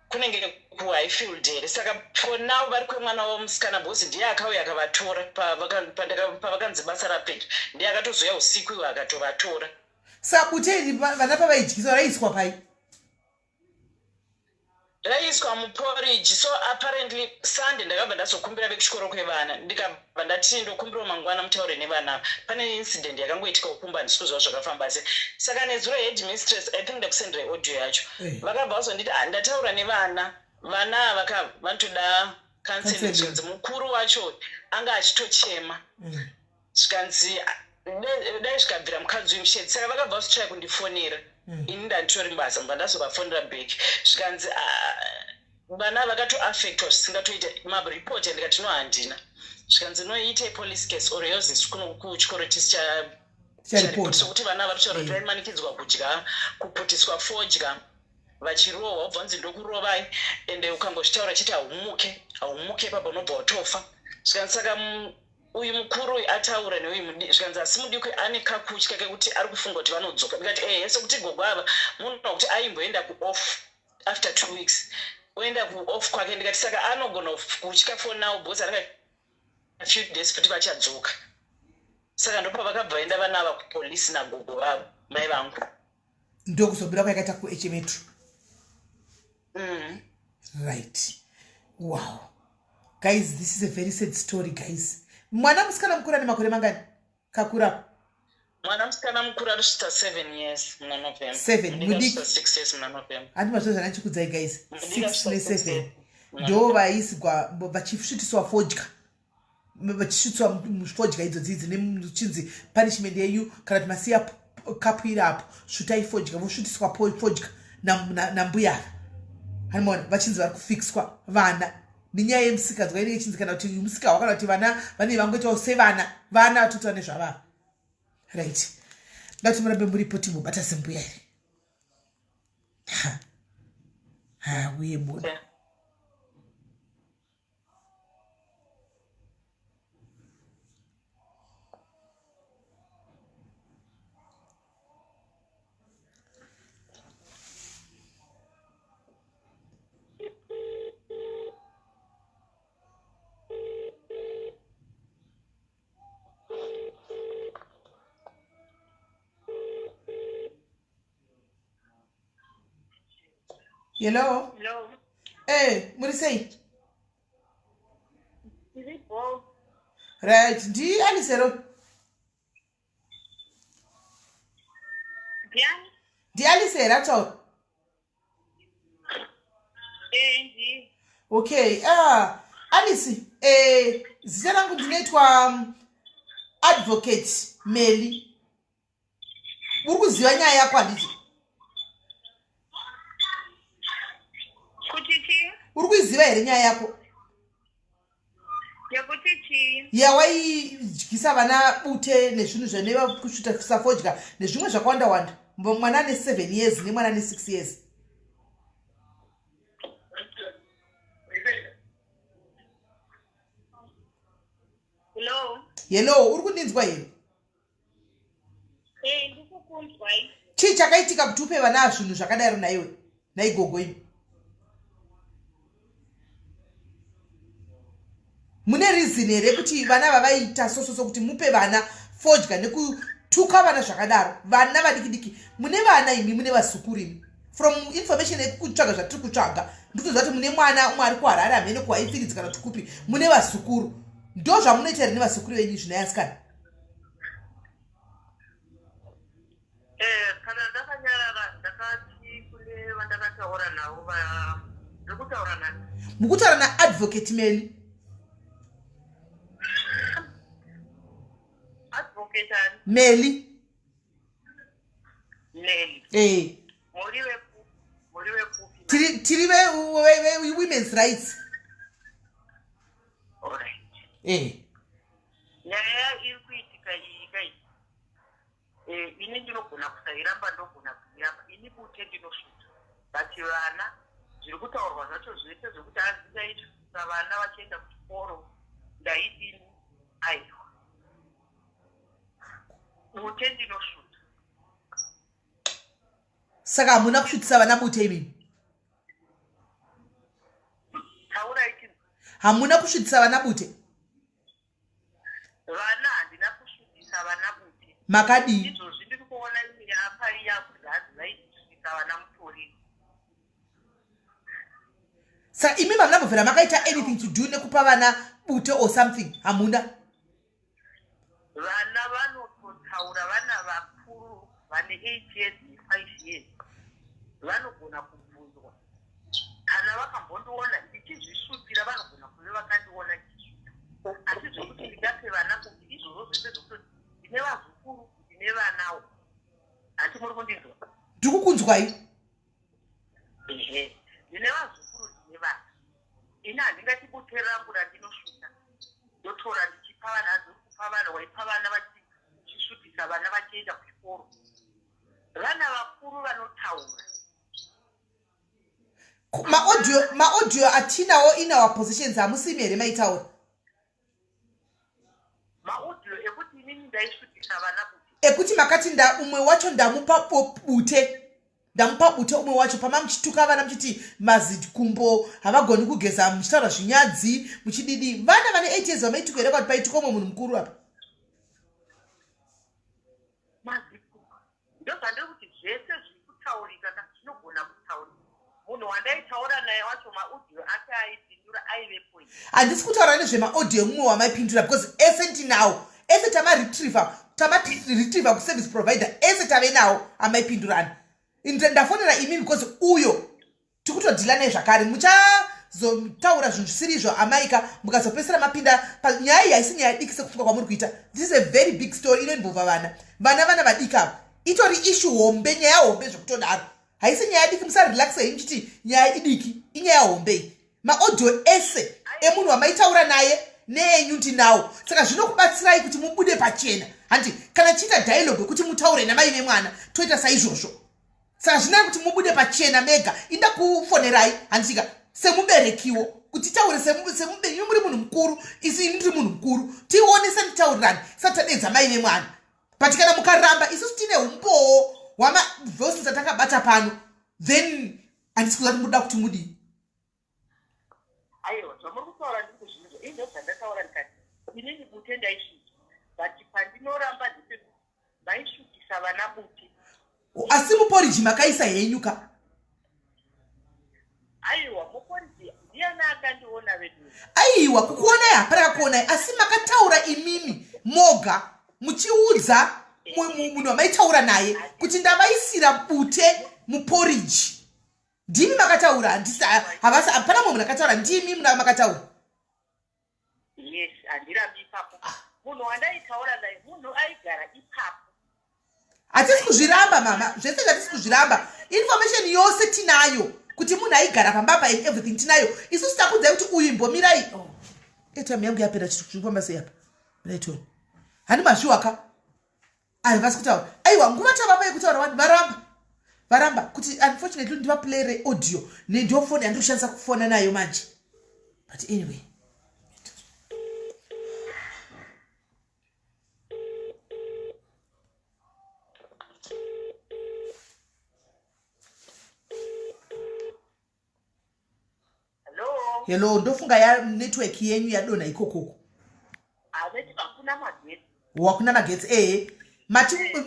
kunenge kuHighfield here. Saka for now vari kwemwana wavo musikana because ndiye akauya akavatora pavakanzi basa rapera. Ndiye akatozoya usiku iwo akatovatora. Saka bute iri vana pavaidyiswa raiiswa pai? Raiiswa muporridge. So apparently Sunday ndakabva ndazokumbira vekuchikoro kwevana, ndikabva ndati ndokumbirawo mangwana mutaure nevana ava, pane incident yakangoitika kukumba, handisi kuziva zvakafamba sei. Saka nezuro headmistress, I think ndakusenderai audio yacho, vakabva vazonditi, "Ah, ndataura nevana, vana ava ka vanotoda counseling." Counseling. Zvikanzi mukuru wacho anga achitochema. Zvikanzi, "Ah, dai zvikabvira mukadzi uyu mushedzi." Saka vakabva vazotsvaya kundifonera. Ini ndanditori mubasa, mubva ndazovafonera back. Zvikanzi, "Ah, vana vakatoaffectwa zvisingatoita, maripoti." Ndikati, "No, handina." Zvikanzi, "No, iite police case or else isu kuno kuchikoro tisicha Ticharipota. Sokuti vana vari kutaura kuti vaimanikidzwa kudya, kuputiswa fodya, vachirohwa, wobva unzi ndokurovai, ende ukangozvitaura chiti haumuke, haumuke ipapo, unobva watofa. Zvikanzi saka uyu mukuru uyu ataura neuyu zvikanzi asi mudiki ane kakutya kekuti ari kufunga kuti vanodzoka. Ndikati, "Ehe, sekuti gogo ava munhu wekuti aimboenda kuoff after 2 weeks, oenda kuoff kwake." Ndikati, "Saka anogona kutya for now because anenge a few days futi vachadzoka." Saka ndopavakabva vaenda vana ava kupolisi nagogo vavo, mai vangu. Ndokuzobuda kwayakaita kuH Metro. Right, wow guys, this is a very sad story, guys. Mwana musikana mukuru ane makore mangani kakurako? Mwana musikana mukuru ari kusvitsa 7 years muna November. Seven, Mudiki mudiki. ari kusvitsa 6 years muna November. Handi mazvo zvandachikudzai guys. Mudiki 6 asvitsa 6 ne7 years muna ndo November. vaisigwa vachisvitiswa fodya, vachisvitswa fodya idzo dzidzi nechinzi punishment yenyu, kana kuti masiya kapu iri apo, svutai fodya. Vosvutiswa fodya nambuyava, hanimona, vachinzi vari kufixwa vana nenyaya yemusikadzwa inenge ichinzi, kana kuti musikahwa, kana kuti vana vanenge vangoitawo sevana, vana vatotaura nezvavava. Right, ngati murambe muripo, timubata sembuya here? Ha ha, uye muno. Yeah. Hello. Hello. Muri sei? Ndiripo. Right, ndiAlisero? Ndiani? NdiAlice here ataura? Eh, ndi. Okay, ah, Alice, zita rangu ndinoitwa Advocate Meli. Uri kuziva nyaya yako, handiti? Kuti chii? Uri kuiziva here nyaya yako? Yekuti chii? Yawaidyisa vana bute nezvinhu zvaneva kusvita safodya nezvimwe zvakawanda wanda, mwana ane 7 years nemwana ane 6 years. Hello. Hello, uri kundinzwa here? Eh, ndikukunzwai. Chii chakaitika kuti upe vana zvinhu zvakadaro naiwe naigogo imi? Mune reason here kuti vana vavaita sososo, kuti mupe vana fodya nekutuka vana zvakadaro, vana vadiki diki? Mune vana imi, mune vazukuru imi. From information yekutsvaga zvatiri kutsvaga, ndikutoziva kuti mune mwana umwe ari kuHarare, hamene kuHighfields kana kuti kupi. Mune vazukuru. Ndo zvamunoita here nevazukuru venyu zvinayasikana? Eh, kana ndakanyarara, ndakati kune vandakataura navo va ndikutaura nani? Mukutaura naAdvocate Meli. Advocate ani? Meli. Meli. Eh. Muri wekupi? Tiri ve-women's rights. Alright. Eh. Nyaya iri kuitika iyi kai. Eh, ini ndinogona kusairamba, ndogona kuiramba. Ini bute ndinosvuta. But vana zviri kutaurwa zvacho zvese zvekuti hanzi ndaisvutisa vana vachienda kuchikoro, ndaidini, aiwa. Bute ndinosvuta. Saka hamuna kusvutisa vana bute imimi? Taurai chinhu. Hamuna kusvutisa vana bute? Vana handina kusvutisa vana bute. Makadii? Izvozvi ndiri kuona imwe apa iya kuti hanzi vaisvutisa vana mutoriro. Saka imi mamuna mbobvira makaita anything to do nekupa vana bute or something hamuna? Vana vanototaura, vana vakuru vane 8 years ne5 years vanogona kubvunzwa kana vakambondiona ndichizvisvutira, vanogona kuve vakandiona ndichisvuta. Asi zvekuti ndingape vana kuti izvozvo zvese zvekutoti ndine vazukuru, ndine vanawo, hanti muri kundinzwa? Ndiri kukunzwai. Ehe, ndine vazukuru, ndine vana. Ini handingati bute rangu randinosvuta ndotora ndichipa vana, hanzi kupa vana, waipa vana vachisvutisa vana vachienda kuchikoro. Vana vakuru vanotaura. Maaudio atinawo in our positions, hamusimi here maitaura? Maaudio ekuti inini ndaisvutisa vana bute? Ekuti makati nda umwe wacho ndamupa bute, ndamupa bute umwe wacho, pama muchituka vana muchiti mazikumbo, havagoni kugeza, muchitaura zvinyadzi, muchididi. Vana vane 8 years vamaituka here, kwati paituka umwe munhu mukuru apa? Mazikumbo, ndozvandiri kuti zvese zviri kutaurika ka zvinogona kutaurika. Munhu wandaitaura naye wacho, maaudio ake aipindura aivepo. Handisi kutaura nezvemaaudio emumwe wamaipindura, because ese ndinawo ese, tamaretriever, tamaretriever kuservice provider, ese tave nawo amaipindurana. Ndafonera imi because uyo tikutodhila naye zvakare. Muchazotaura zvinhu zvisiri izvo amaika, mukazopedzisira mapinda nyaya iyi. Haisi nyaya diki sekufunga kwamuri kuita. This is a very big story inoinvolva vana, vana vadiki ava. Itori issue hombe, nyaya hombe zvekutodaro. Haisi nyaya diki, musarelaxa hei muchiti nyaya idiki. Inyaya hombe iyi. Maaudio ese emunhu wamaitaura naye neenyu ndinawo, saka zvinokubatsirai kuti mubude pachena, handi? Kana chiita dialogue yekuti mutaure namai vemwana, toita saizvozvo. Saka zvinai kuti mubude pachena mega. Inda kufonerai, handika, semuberekiwo, kuti taure semubereki. Muri munhu mukuru, isi ini ndiri munhu mukuru, tionese, nditaurirani sati tadedza mai vemwana. But kana mukaramba, isusu tine umbowo hwamavoices atakabata pano, then handisi kuziva kuti muda kuti mudii. Aiwa, zvamuri kutaura ndiri kuzvinzwa. Ini ndozvandataura ndikati inini bute ndaisvuta, but pandinoramba ndepekuti vaisvutisa vana bute. Asi muporiji makaisa henyu ka? Aiwa, muporiji ndiani akandiona vedu? Aiwa, kukuonai hapana kakuonai, asi makataura imimi moga muchiudza munhu wamaitaura naye kuti ndavaisira bute muporiji. Ndimi makataura, handisi, havasi, hapana mumwe munhu akataura, ndimi muna makataura. Yes, handirambi ipapo. Munhu wandaitaura naye munhu aigara ipapo. Hatisi kuzviramba mama, zvese zvatisi kuzviramba. Information yose tinayo kuti munhu aigara pambapa and everything tinayo. Isusu takudzai kuti uyu, imbomirai. Oh, airtime yangu yapera, chiri kufamba sei apa? Mirai, handi mazviwaka ayo vasi kutaura. Aiwa, nguva tavapa yekutaura, vanhu varamba, varamba kuti unfortunately ndivaplayere audio. Nendiyo foni yandiri kushandisa kufona nayo manje, but anyway. Hello. Hello, ndofunga ya network yenyu yadonha ikokoko. Haveti, hakuna magetsi. Wakuna magetsi, ehe.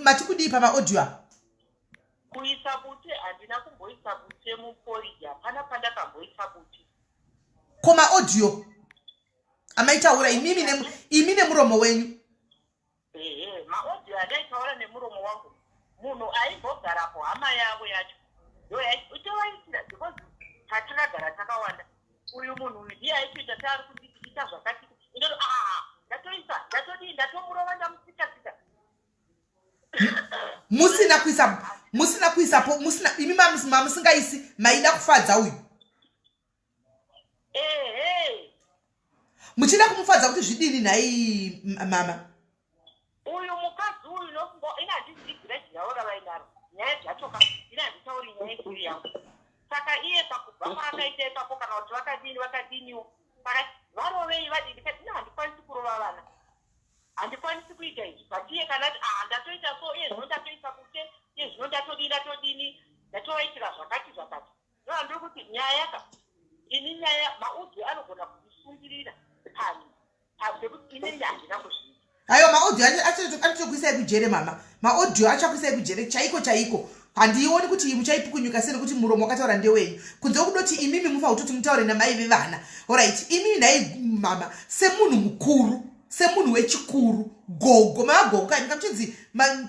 Mati kudii pamaaudio apa? Kuisa bute, handina kumboisa bute muporiji, hapana pandakamboisa bute. Ko maaudio amaitaura imimi imi nemuromo wenyu? Ehe, maaudio andaitaura nemuromo wangu, munhu aimbogarapo, hama yavo yacho ndoitovaitira, because tatakagara takawanda. Uyu munhu uyu ndiye aitoita taari kunditi ita zvakati, indoti aa, ndatoisa, ndatodii, ndatomurova, ndamutsika tsika. Musina kuisa, musina kuisapo, musina imi mamusingaisi, maida kufadza uyu? Ehe. Muchida kumufadza kuti zvidini nhai mama? Uyu mukadzi uyu nofunga ina handizivi grudge ravo ravainaro. Nyaya dzachoka, ina handitauri nyaya isiri yangu. Saka iye pakubva kwaakaita ipapo, kana kuti vakadini vakadiniwo, pakati varovei vadini, ndikati ina handikwanisi kurova vana, handikwanisi kuita izvi. But iye kana ati ah, ndatoita so, iye zvino ndatoisa kute, iye zvino ndatodini, ndatodini, ndatovaitira zvakati zvakati. Ndoandiri kuti nyaya ka, ini nyaya maaudio anogona kundisungirira pano pekuti inini handina kuzviita. Aiwa, maaudio anotokuisai kujere mama, maaudio achakuisai kujere chaiko chaiko. Handiioni kuti muchaipukunyuka sei nekuti muromo wakataura ndewenyu. Kunze kwekudoti imimi mufa kutoti mutaure namai vevana. Orit, imimi nhai mama, semunhu mukuru, semunhu wechikuru, gogo, mavagogo kai, mukamuchinzi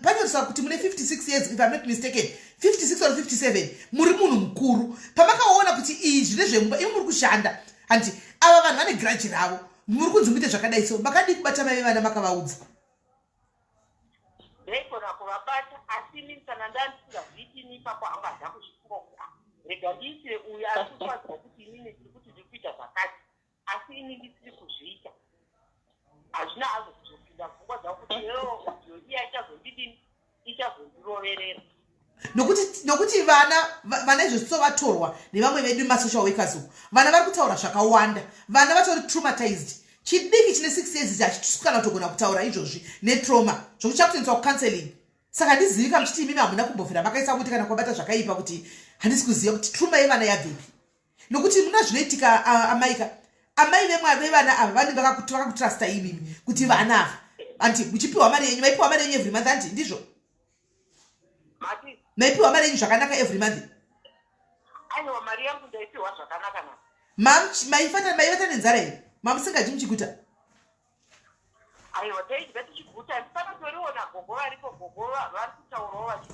panyoresa kuti mune 56 years, if I'm not mistaken, 56 or 57, muri munhu mukuru. Pamakaona kuti izvi ndezvemumba, imi muri kushanda, hanti ava vanhu vane giraji ravo, muri kunzi muite zvakadai, so makadii kubata mai vevana makavaudza? Ndaigona kuvabata, asi inini kana ndandisingazviiti ini ipapo hangu handina kuzvifunga kuti ah, rega ndiitire uyu ari kutwadzwa kuti inini ndiri kuti ndiri kuita zvakati, asi ini ndisiri kuzviita. Hazvina hazvo kuzopinda pfungwa dzangu kuti eo audio iya ichazondidini, ichazondiroverera. Nokuti vana vana izvo so vatorwa nevamwe vedu masocial workers uku, vana vari kutaura zvakawanda. Vana vatori traumatized. Chidiki chine 6 years ichi hachisi kana kutogona kutaura izvozvi netrauma, zvokuti chakutoendeswa kucounseling. Saka handizivi kana muchiti imimi hamuna kumbovhera makaisa kuti kana kwabata zvakaipa, kuti handisi kuziva kuti trauma yevana yabvepi, nokuti muna zvinoitika. Amaika, amai vevana ava vanenge vakakutrusta imimi kuti vana ava, anti muchipiwa mari yenyu, maipiwa mari yenyu every month, anti ndizvo? Mati? Maipiwa mari yenyu zvakanaka every month? Aiwa, mari yangu ndaipiwa zvakanaka na. Maivata nenzara here? Mamusingadyi muchiguta? Aiwa, taidya tichiguta. Panotoriwo nagogo varipo, gogo vari kutaurawo vachiti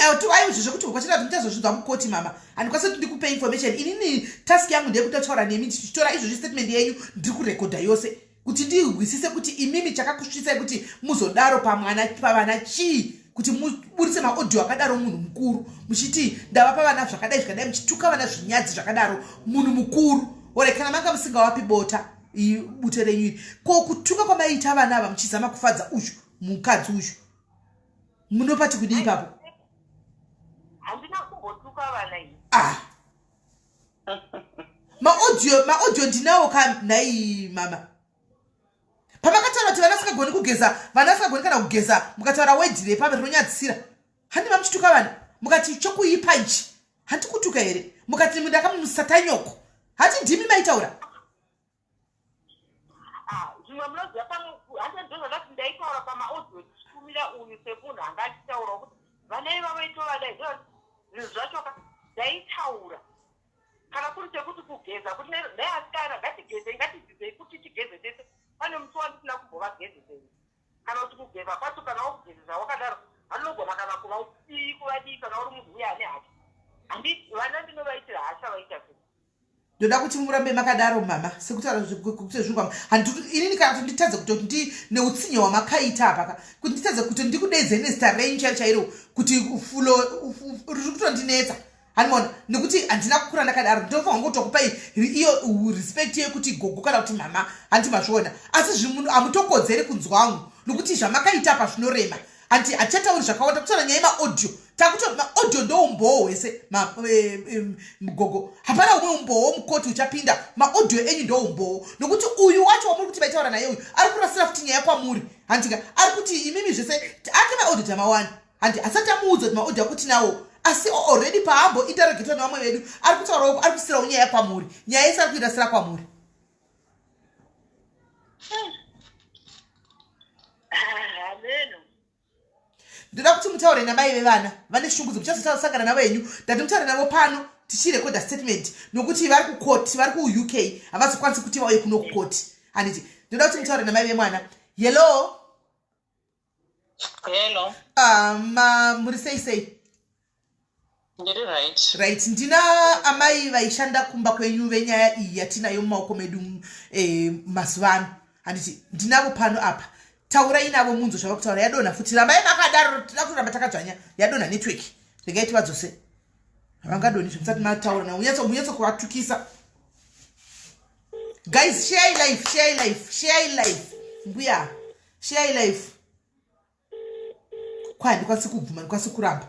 Aiwa, izvo zvekuti kwachita kuti muchazozvinzwa mukoti, mama. Handikwanisi kuti ndikupe information. Inini task yangu ndeyekutotaura nemi, ndichitora izvozvi statement yenyu, ndiri kurekodha yose kuti ndihwisise kuti imimi chakakusvitsai kuti muzodaro pamwana, pavana chii, kuti muburitse maaudio akadaro, munhu mukuru, muchiti ndavapa vana zvakadai zvakadai, muchituka vana zvinyadzi zvakadaro, munhu mukuru. Ore kana manga musingawapi bota, bute renyu iri, ko kutuka kwamaiita vana ava muchizama kufadza uyu mukadzi uyu, munopati kudii ipapo? Handina kumbotuka vana ini. Ah, maaudio ndinawo ka nhai mama. Pamakataura kuti vana vasingagoni kugeza, vana vasingagoni kana kugeza, mukataura wedhi repapa rinonyadzisira, handi mamuchituka vana? Mukati chokuipa ichi, handi kutuka here? Mukati ndakamusatanyoko, hati ndimi maitaura? Ah, zvimwe munoziva pamwe hande ndozvandati ndaitaura pamaaudio ndichitumira uyu semunhu anga achitaurawo kuti vana ivavo itovadai. Zvinhu zvacho ndaitaura kana kuri sekuti kugeza, kuti nhai asikana, ngatigezei, ngatidzidzei kuti tigeze tese. Pane musi wandisina kumbovagezesei, kana kuti kugeza kwacho, kana wakugezesa wakadaro, vanogona kana kuvadii kuvadii, kana uri munhu uye ane hasha. Handi vana ndinovaitira hasha, vaita sei? Ndoda kuti murambe makadaro mama, sekutaura sezvinhu. Inini kana kuti nditadze kutoti ndi neutsinye hwamakaita apa ka, kuti nditadze kuti ndikudeidzei nezita renyu chairo chairo, kuti fulo riri kutondinetsa, handimaona, nekuti handina kukura ndakadaro. Ndinofanira kungotokupai iyo respect yekuti gogo kana kuti mama, handi mazviona? Asi zvimunhu hamutokodzeri kunzwangu, nokuti zvamakaita apa zvinorema. Hanti hatichatauri zvakawanda, kutaura nyaya yemaaudio, takuti maaudio ndo umbowo hwese. Gogo, hapana umwe umbowo mukoti uchapinda. Maaudio enyu ndo umbowo, nokuti uyu wacho wamuri kuti vaitaura naye uyu ari kurasira futi nyaya kwamuri, handika? Ari kuti imimi zvese ake maaudio tamawana, handi asati amuudza kuti maaudio akuti nawo, asi already paambo interrogatwa nevamwe vedu ari kutaurawo, ari kusirawo nyaya kwamuri. Nyaya yese ari kuirasira kwamuri. Hameno. Ndoda kuti mutaure namai vevana. Vane shungu dzemuchazosangana navo henyu. Ndati mutaure navo pano tichirekodha statement, nokuti vari kukoti, vari kuUK, havazokwanisi kuti vauye kuno kukoti, handiti? Ndoda kuti mutaure namai vemwana. Hello? Hello. Ma muri sei sei? Ndiri right. Right, ndina amai vaishanda kumba kwenyu venyaya iyi yatinayo mumaoko medu mazuva ano, handiti? Ndinavo pano apa. Taurai navo munzo zvava kutaura. Yadonha futi. Rambai makadaro, tida kuramba takadzvanya. Yadonha network, regai tivadzose. Havangadoni zvemusati mataura navo. Munyatso kuvatukisa. Guys, share life, share life, share life. Mbuya, share life. Kwa handikwanisi kubvuma, ndikwanisi kuramba.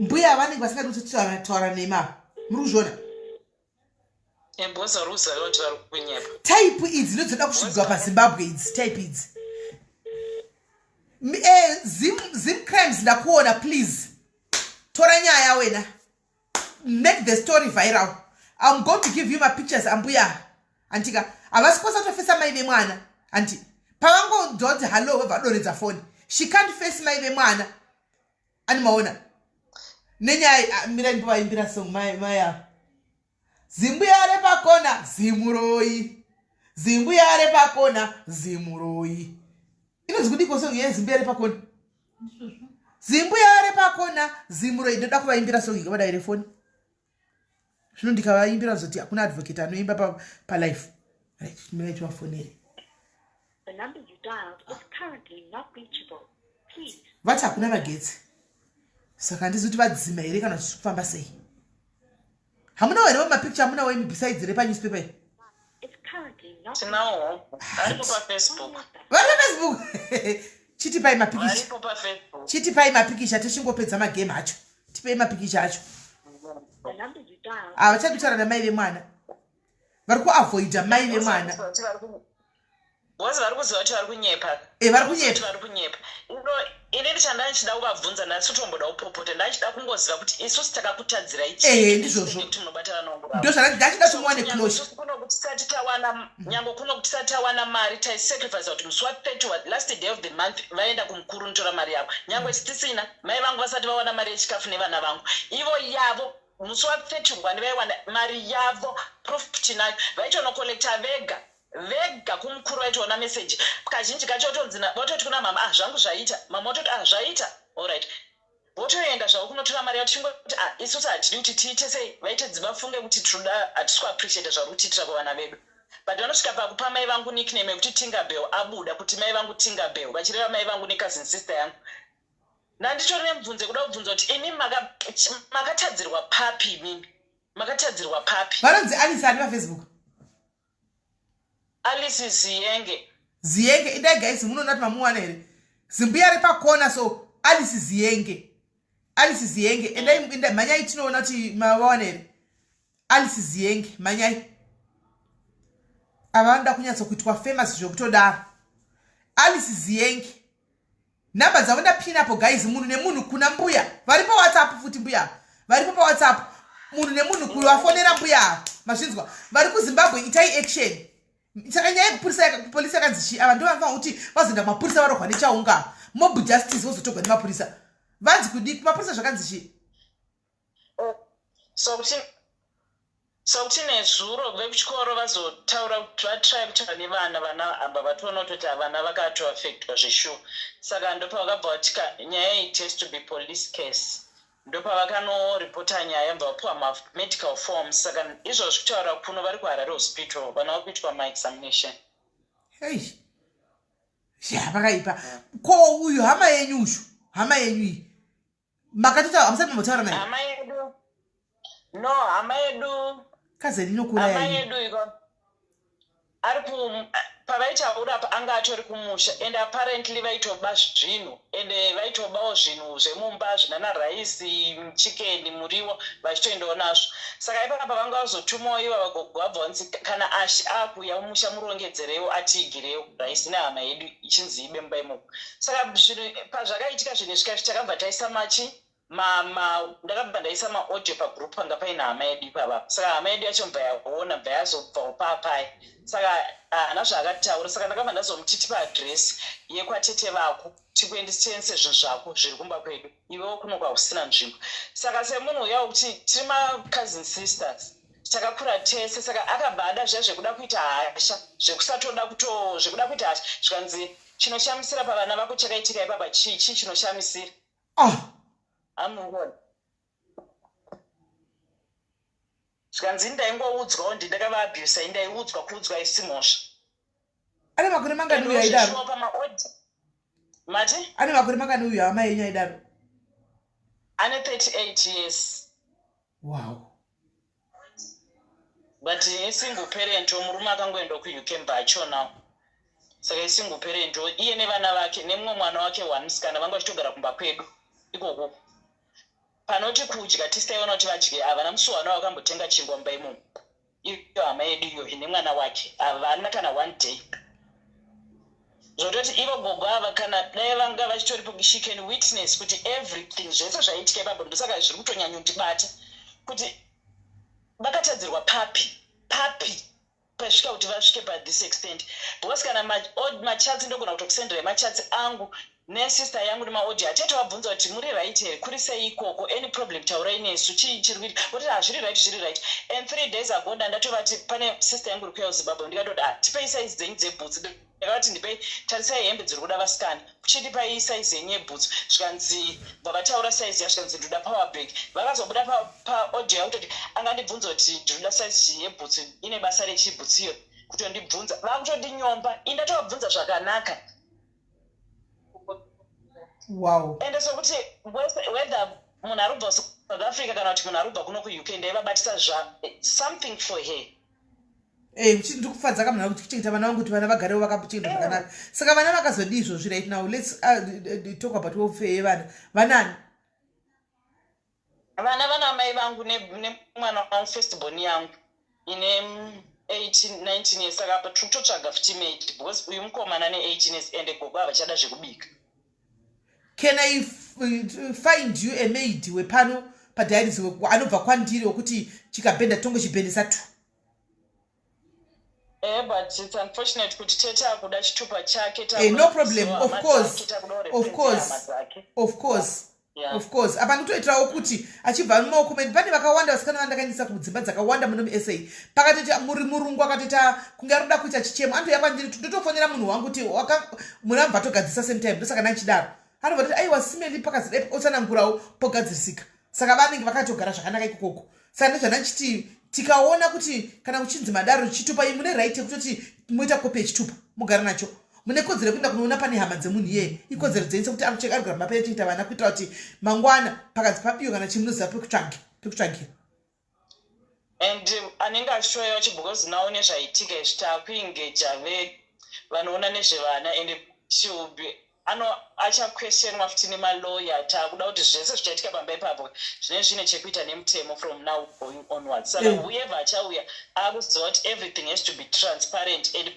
Mbuya vanenge vasingadi kutaura nema, muri kuzviona? Because vari kuziva kuti vari kunyepa. Type idzi ndodzoda kusvikwa paZimbabwe idzi, type idzi. Zim Crimes, ndakuona. Please tora nyaya wena, make the story viral. I'm going to give you mapictures ambuya, handika? Havasi kwanisa kutofesa mai vemwana, handi? Pavangonzwa hallo, vabva vadonhedza foni. She can't face mai vemwana, ani maona nenyaya. Mirai ndovaimbira song mai ava. Zimbuya repakona zimuroi, zimbuya repakona zimuroi. Inonzi kudiko song yezimbuya repakona? Zimbuya repakona zimuroi. Ndoda kuvaimbira song ikavadaire foni zvino. Ndikavaimbira zoti hakuna advocate anoimba palife, right? Mirai tivafonere. The number you dialed is currently not reachable. Please Vati hakuna magetsi, saka handizi kuti vadzima here kana kuti kufamba sei. Hamunawo here mapicture? Hamunawo imi besides repanewspaper iyi? Is currently not Tinawo, aripo paFacebook. Vari paFacebook? Chitipai mapikicha. Varipo paFacebook. Chitipai mapikicha, tichingopedza magame acho. Tipei mapikicha acho. The number you dialed Havachadi kutaura namai vemwana, vari kuavoida mai vemwana. Because vari kuziva kuti vari kunyepa. E, vari kunyepa. Kuti vari kunyepa. Ino inini chandanga ndichida kuvabvunza, ndasi kutomboda kupopota, ndachida kungoziva kuti isusu takakutadzirai Ehe, ndizvozvo. Kuti munobatana nongurava. Ndo zvandachida kuti muwane closure. Kuno kuti tisati tawana, nyange kuno kuti tisati tawana mari, taisacrifice kuti musi wa30 last day of the month vaenda kumukuru notora mari yavo. Nyange tisina, mai vangu vasati vawana mari yechikafu nevana vangu, ivo yavo musi wa31 vaiwana mari yavo. Proof tinayo, vaitonocollecta vega vega kumukuru. Vaitoona meseji kazhinji kacho, votonzi vototi kuna mama, "Ah, zvangu zvaita." Mama vototi, "Ah, zvaita, allright." Votoenda zvavo kunotora mari yavo. Tichingoti, ah, isusu hatidi kuti tiite sei, vaite vafunge kuti tinoda, hatisi kuappreciata zvari kutiitira kuvana vedu. But vanosvika pakupa mai vangu nickname yekuti Tingabel. Abuda kuti mai vangu Tingabel, vachireva mai vangu necousin sister yangu. Ndanditori nemubvunzo yekuda kubvunza kuti imi makatadzirwa papi? Imimi makatadzirwa papi? Vanonzi Alice ani paFacebook? Alice Ziyenge. Ziyenge. Indai guys, munoona kuti mamuwana here zimbuya repakona? So Alice Ziyenge, Alice Ziyenge, endai, endai, mhanyai tinoona kuti mavawana here Alice Ziyenge. Mhanyai, ava vanoda kunyatsokuitwa famous zvekutodaro. Alice Ziyenge, nhamba dzavo ndapinapo guys. Munhu nemunhu kuna mbuya vari paWhatsApp futi, mbuya varipo paWhatsApp. Munhu nemunhu kuvafonera mbuya ava, mazvinzwa? Vari kuZimbabwe, itai action. Saka nyaya yekupurisa, kupolisi yakanzi chii? Ava ndo vanofanira kuti vazoenda kumapurisa, varohwa nechaunga, mob justice, vozotogwa nemapurisa. Vanzi kudi kumapurisa? Zvakanzi chii? So kuti nezuro vekuchikoro vazotaura kuti vatry kutaura nevana. Vana ava vatoona kutoti vana vakatoaffectwa zveshuwa. Saka ndopavakabva vati nyaya iyi has to be police case. Ndopavakanoripota nyaya, bva vapiwa mamedical forms. Saka izvozvi kutaura kuno vari kuHarare Hospital, vana vari kuitwa maexamination. Hei ya, vakaipa. Ko uyu hama yenyu, uyu hama yenyu iyi, makatotaura? Hamusati mambotaura naye? Hama yedu, no, hama yedu. Kazeni inokura. Hama Yenyu. yedu iko ari ku pavaitaura apa anga atori kumusha, and apparently vaitoba zvinhu, ende vaitobawo zvinhu zvemumba, zvinana raisi, chicken, muriwo, vachitoendawo nazvo. Saka ipapa vanga vazotumawo iva vagogo, vabva vanzi kana ashi akuuya mumusha, murongedzerewo, atiigirewo raisi nehama yedu ichinzi ibe mumba imomo. Saka zvinhu pazvakaitika, zvinhu izvi takabva taisa machi ma ndakabva ndaisa maaudio pagroup panga paina hama yedu ipapa. Saka hama yedu yacho mbva yaona, bva yazobvawo papai. Saka haana zvaakataura. Saka ndakabva ndazomuti, "Tipa adhiresi yekwatete vako, tikuendise zvinhu zvako zviri kumba kwedu. Iwewo kuno kwausina nzvimbo." Saka semunhu uya wekuti tiri macousin sisters, takakura tese, saka akabva ada zviya zvekuda kuita hasha, zvekusatoda kuto zvekuda kuita hasha. Zvikanzi, "Chinoshamisira pavana vako chakaitika ipapa chii? Chii chinoshamisira?" Ah. Amuona, zvikanzi, "Ndaingoudzwawo, ndi ndakavaabusa, ndaiudzwa, kuudzwa isi mhosva." Ane makore mangani uyu aidaro? Zveshuwa pamaaudio mati. Ane makore mangani uyu hama yenyu aidaro? Ane 38 years. But isingle parent, murume akangoenda kuUK, mbachonawo. Saka isingle parent iye nevana vake nemumwe mwana wake one musikana, vanga vachitogara kumba kwedu ikoko. Panoti kudya tisitaiona kuti vadye, havana musi wana vakambotenga chingwa mumba imomo. Iyo hama yedu iyo ine mwana wake, havana kana one day. Zvototi ivo gogo ava, kana dai vanga vachitoripo, she can witness kuti everything zvese zvaiitika ipapo. Ndosaka zviri kutonyanyondibata kuti vakatadzirwa papi papi pasvika kuti vasvike pathis extent, because kana machats, ndogona kutokusenderai machats angu nesister yangu nemaaudio atitovabvunza kuti muri right here, kuri sei ikoko, any problem taurai nesu, chii chiri kuita kuti hazviri right, zviri right. And 3 days ago ndandatovati pane sister yangu iri kuuya kuZimbabwe, ndikatoti, "Ah, tipei saizi dzenyu dzebhutsu." Ndakavati, "Ndipei, tarisai hembe dziri kuda vasikana, kuchitipai saizi yenyu yebhutsu." Zvikanzi, bva vataura saizi ya, zvikanzi, "Ndoda power bank." Vakazobuda paaudio yakutoti angandibvunza kuti ndinoda saizi yebhutsu, ine basa rechibhutsu iyo kutondibvunza, vakutondinyomba. Indatovabvunza zvakanaka. Ende sokuti whether munhu ari kubva South Africa kana kuti munhu ari kubva kuno kuUK, ndaivabatisa zva something for her. Eh, ndiri kufadza kamunhu kuti kuchengeta vana vangu, kuti vana vagarewo vakachengeta zvakanaka. Saka vana vakazodii izvozvi? Right now let's talk about welfare yevana. Vanani? Vana vana mai vangu nemwana wangu, firstborn yangu ine 18 19 years. Saka apa tiri kutotsvaga futi maid because uyu mukomana ne18 years ende gogo havachada zvekubika. Can I find you a maid wepano padiaries anobva kwandiri, wekuti chikabhenda tongo chibhendesa tu? But it's unfortunate kuti tete akuda chitupa chake. No problem, of course, of course, of course. Of course, apa ndikutoitirawo kuti achibva mumaoko medu. Pane vakawanda vasikana vandakaendesa kudzimba dzakawanda muno muSA. Pakatoita muri murungu akatoita kunge ari kuda kuita chichemo, anotouya kwandiri, ndotofonera munhu wangu kuti munhu abva atogadzirisa same time. Ndosaka ndanchidaro. Anobva toti, "Aiwa, simeli pakazidai," otsanangurawo, pogadzirisika. Saka vanenge vakatogara zvakanaka ikokoko. Saka ndozvandanchiti, tikaona kuti kana kuchinzi madaro chitupa, mune right yekutoti moita kopi yechitupa, mugara nacho. Mune kodzero yekuenda kunoona pane hama dzemunhu iyeye. Ikodzero dzenyu sekuti ari kugara mapa yechengeta vana, kuitira kuti mangwana pakanzi pabiwa kana chimunoziva pekutsvagira. And anenge achitoya wacho, because now nezvaitika izvi taakuengaja vanoona nezvevana, and she will be ano achaquestionwa futi nemaloya. Taakuda kuti zvese zvichaitika pamba ipapo zvinenge zvine chekuita nemutemo from now going onwards. Saka whoever achauya akuziva kuti everything has to be transparent, and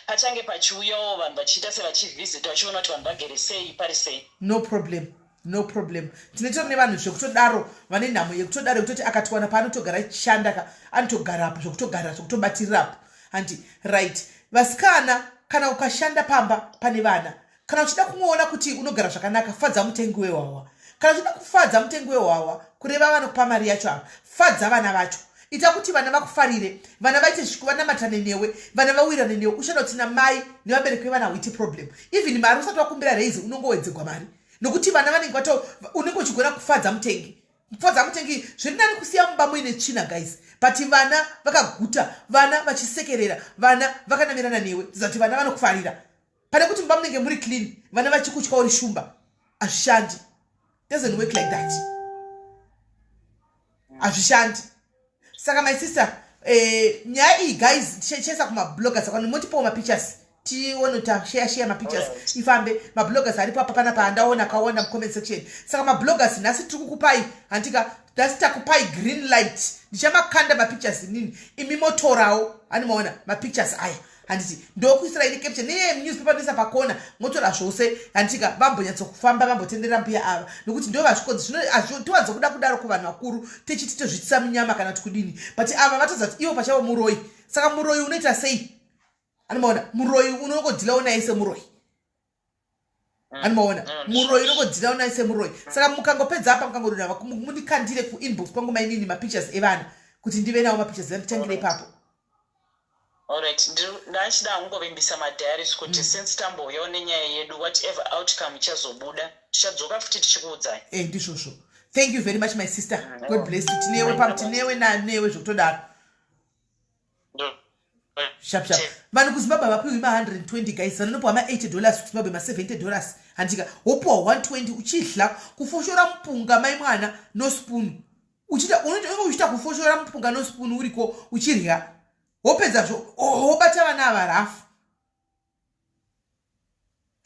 pachange pachiuyawo vanhu vachiita sevachivhizita, vachiona kuti vanhu vagere sei, pari sei. No problem, no problem. Tinotori nevanhu zvekutodaro vane nhamo yekutodaro, yekutoti akatiwana paanotogara achishanda ka, anotogarapo zvekutogara, zvekutobatirirapo handi. Right, vasikana, kana ukashanda pamba pane vana, kana uchida kungoona kuti unogara zvakanaka, fadza mutengi wehwahwa. Kana uchida kufadza mutengi wehwahwa, kureva vanokupa mari yacho ava, fadza vana vacho. Ita kuti vana vakufarire, vana vaite vanamatane newe, vana vawirane newe. Ushanda kuti namai nevabereki vevana hauiti problem. Even mari usati wakumbira raise, unongowedzegwa mari nokuti vana vanenge vato unenge uchigona kufadza mutengi. Kufadza mutengi zviri nani kusiya mumba muine tsvina, guys, but vana vakaguta, vana vachisekerera, vana vakanamirana newe, zati vana vanokufarira, pane kuti mumba munenge muri clean, vana vachikutya, uri shumba. Hazvishandi, doesn't work like that, hazvishandi. Saka my sister, nyaya iyi, guys, tichaisa kumabloggers akano, motipawo mapictures tione, tashare share mapictures ifambe. Mabloggers aripo apa panapa, andaona akawanda mucomment section. Saka mabloggers, nhasi tiri kukupai, handika? Nhasi takupai green light. Ndichamakanda mapictures inini, imi motorawo. Hani maona mapictures aya, handiti? Ndokuisira ini caption neye newspaper, ndoisa pakona, motora zvose, handika? Vambonyatsokufamba, vambotendera mbuya ava, nokuti ndo vasvikodzi. Zvino tiwanza kuda kudaro kuvanhu vakuru, tichiti tozvitisa munyama kana kuti kudini, but ava vatodza kuti ivo pachavo muroi. Saka muroi unoita sei? Anomaona muroi unongodhilawo naye semuroi. Anomaona muroi unongodhilawo naye semuroi. Saka mukangopedza apa, mukangodonha, mundikandire kuinbox kwangu, mainini, mapictures evana, kuti ndive nawo mapictures, anditangire ipapo. Alright, ndachida kungovimbisa madiaries kuti since tambouyawo nenyaya yedu, whatever outcome ichazobuda, tichadzoka futi tichikuudzai. E, ndizvozvo. Thank you very much, my sister. God bless you. Tinewe tinewe nanewe zvekutodaro. Sharp sharp. Vanhu kuZimbabwe havapiwi ma120, guys. Vanonopiwa ma80 dollars kuZimbabwe, ma70 dollars, handika? Wopiwa 120 uchidla kufoshora mupunga, mai mwana, nospoon. Unenge uchiita kufoshora mupunga nospoon uriko uchirya, wopedzazvo wobata vana ava rafu.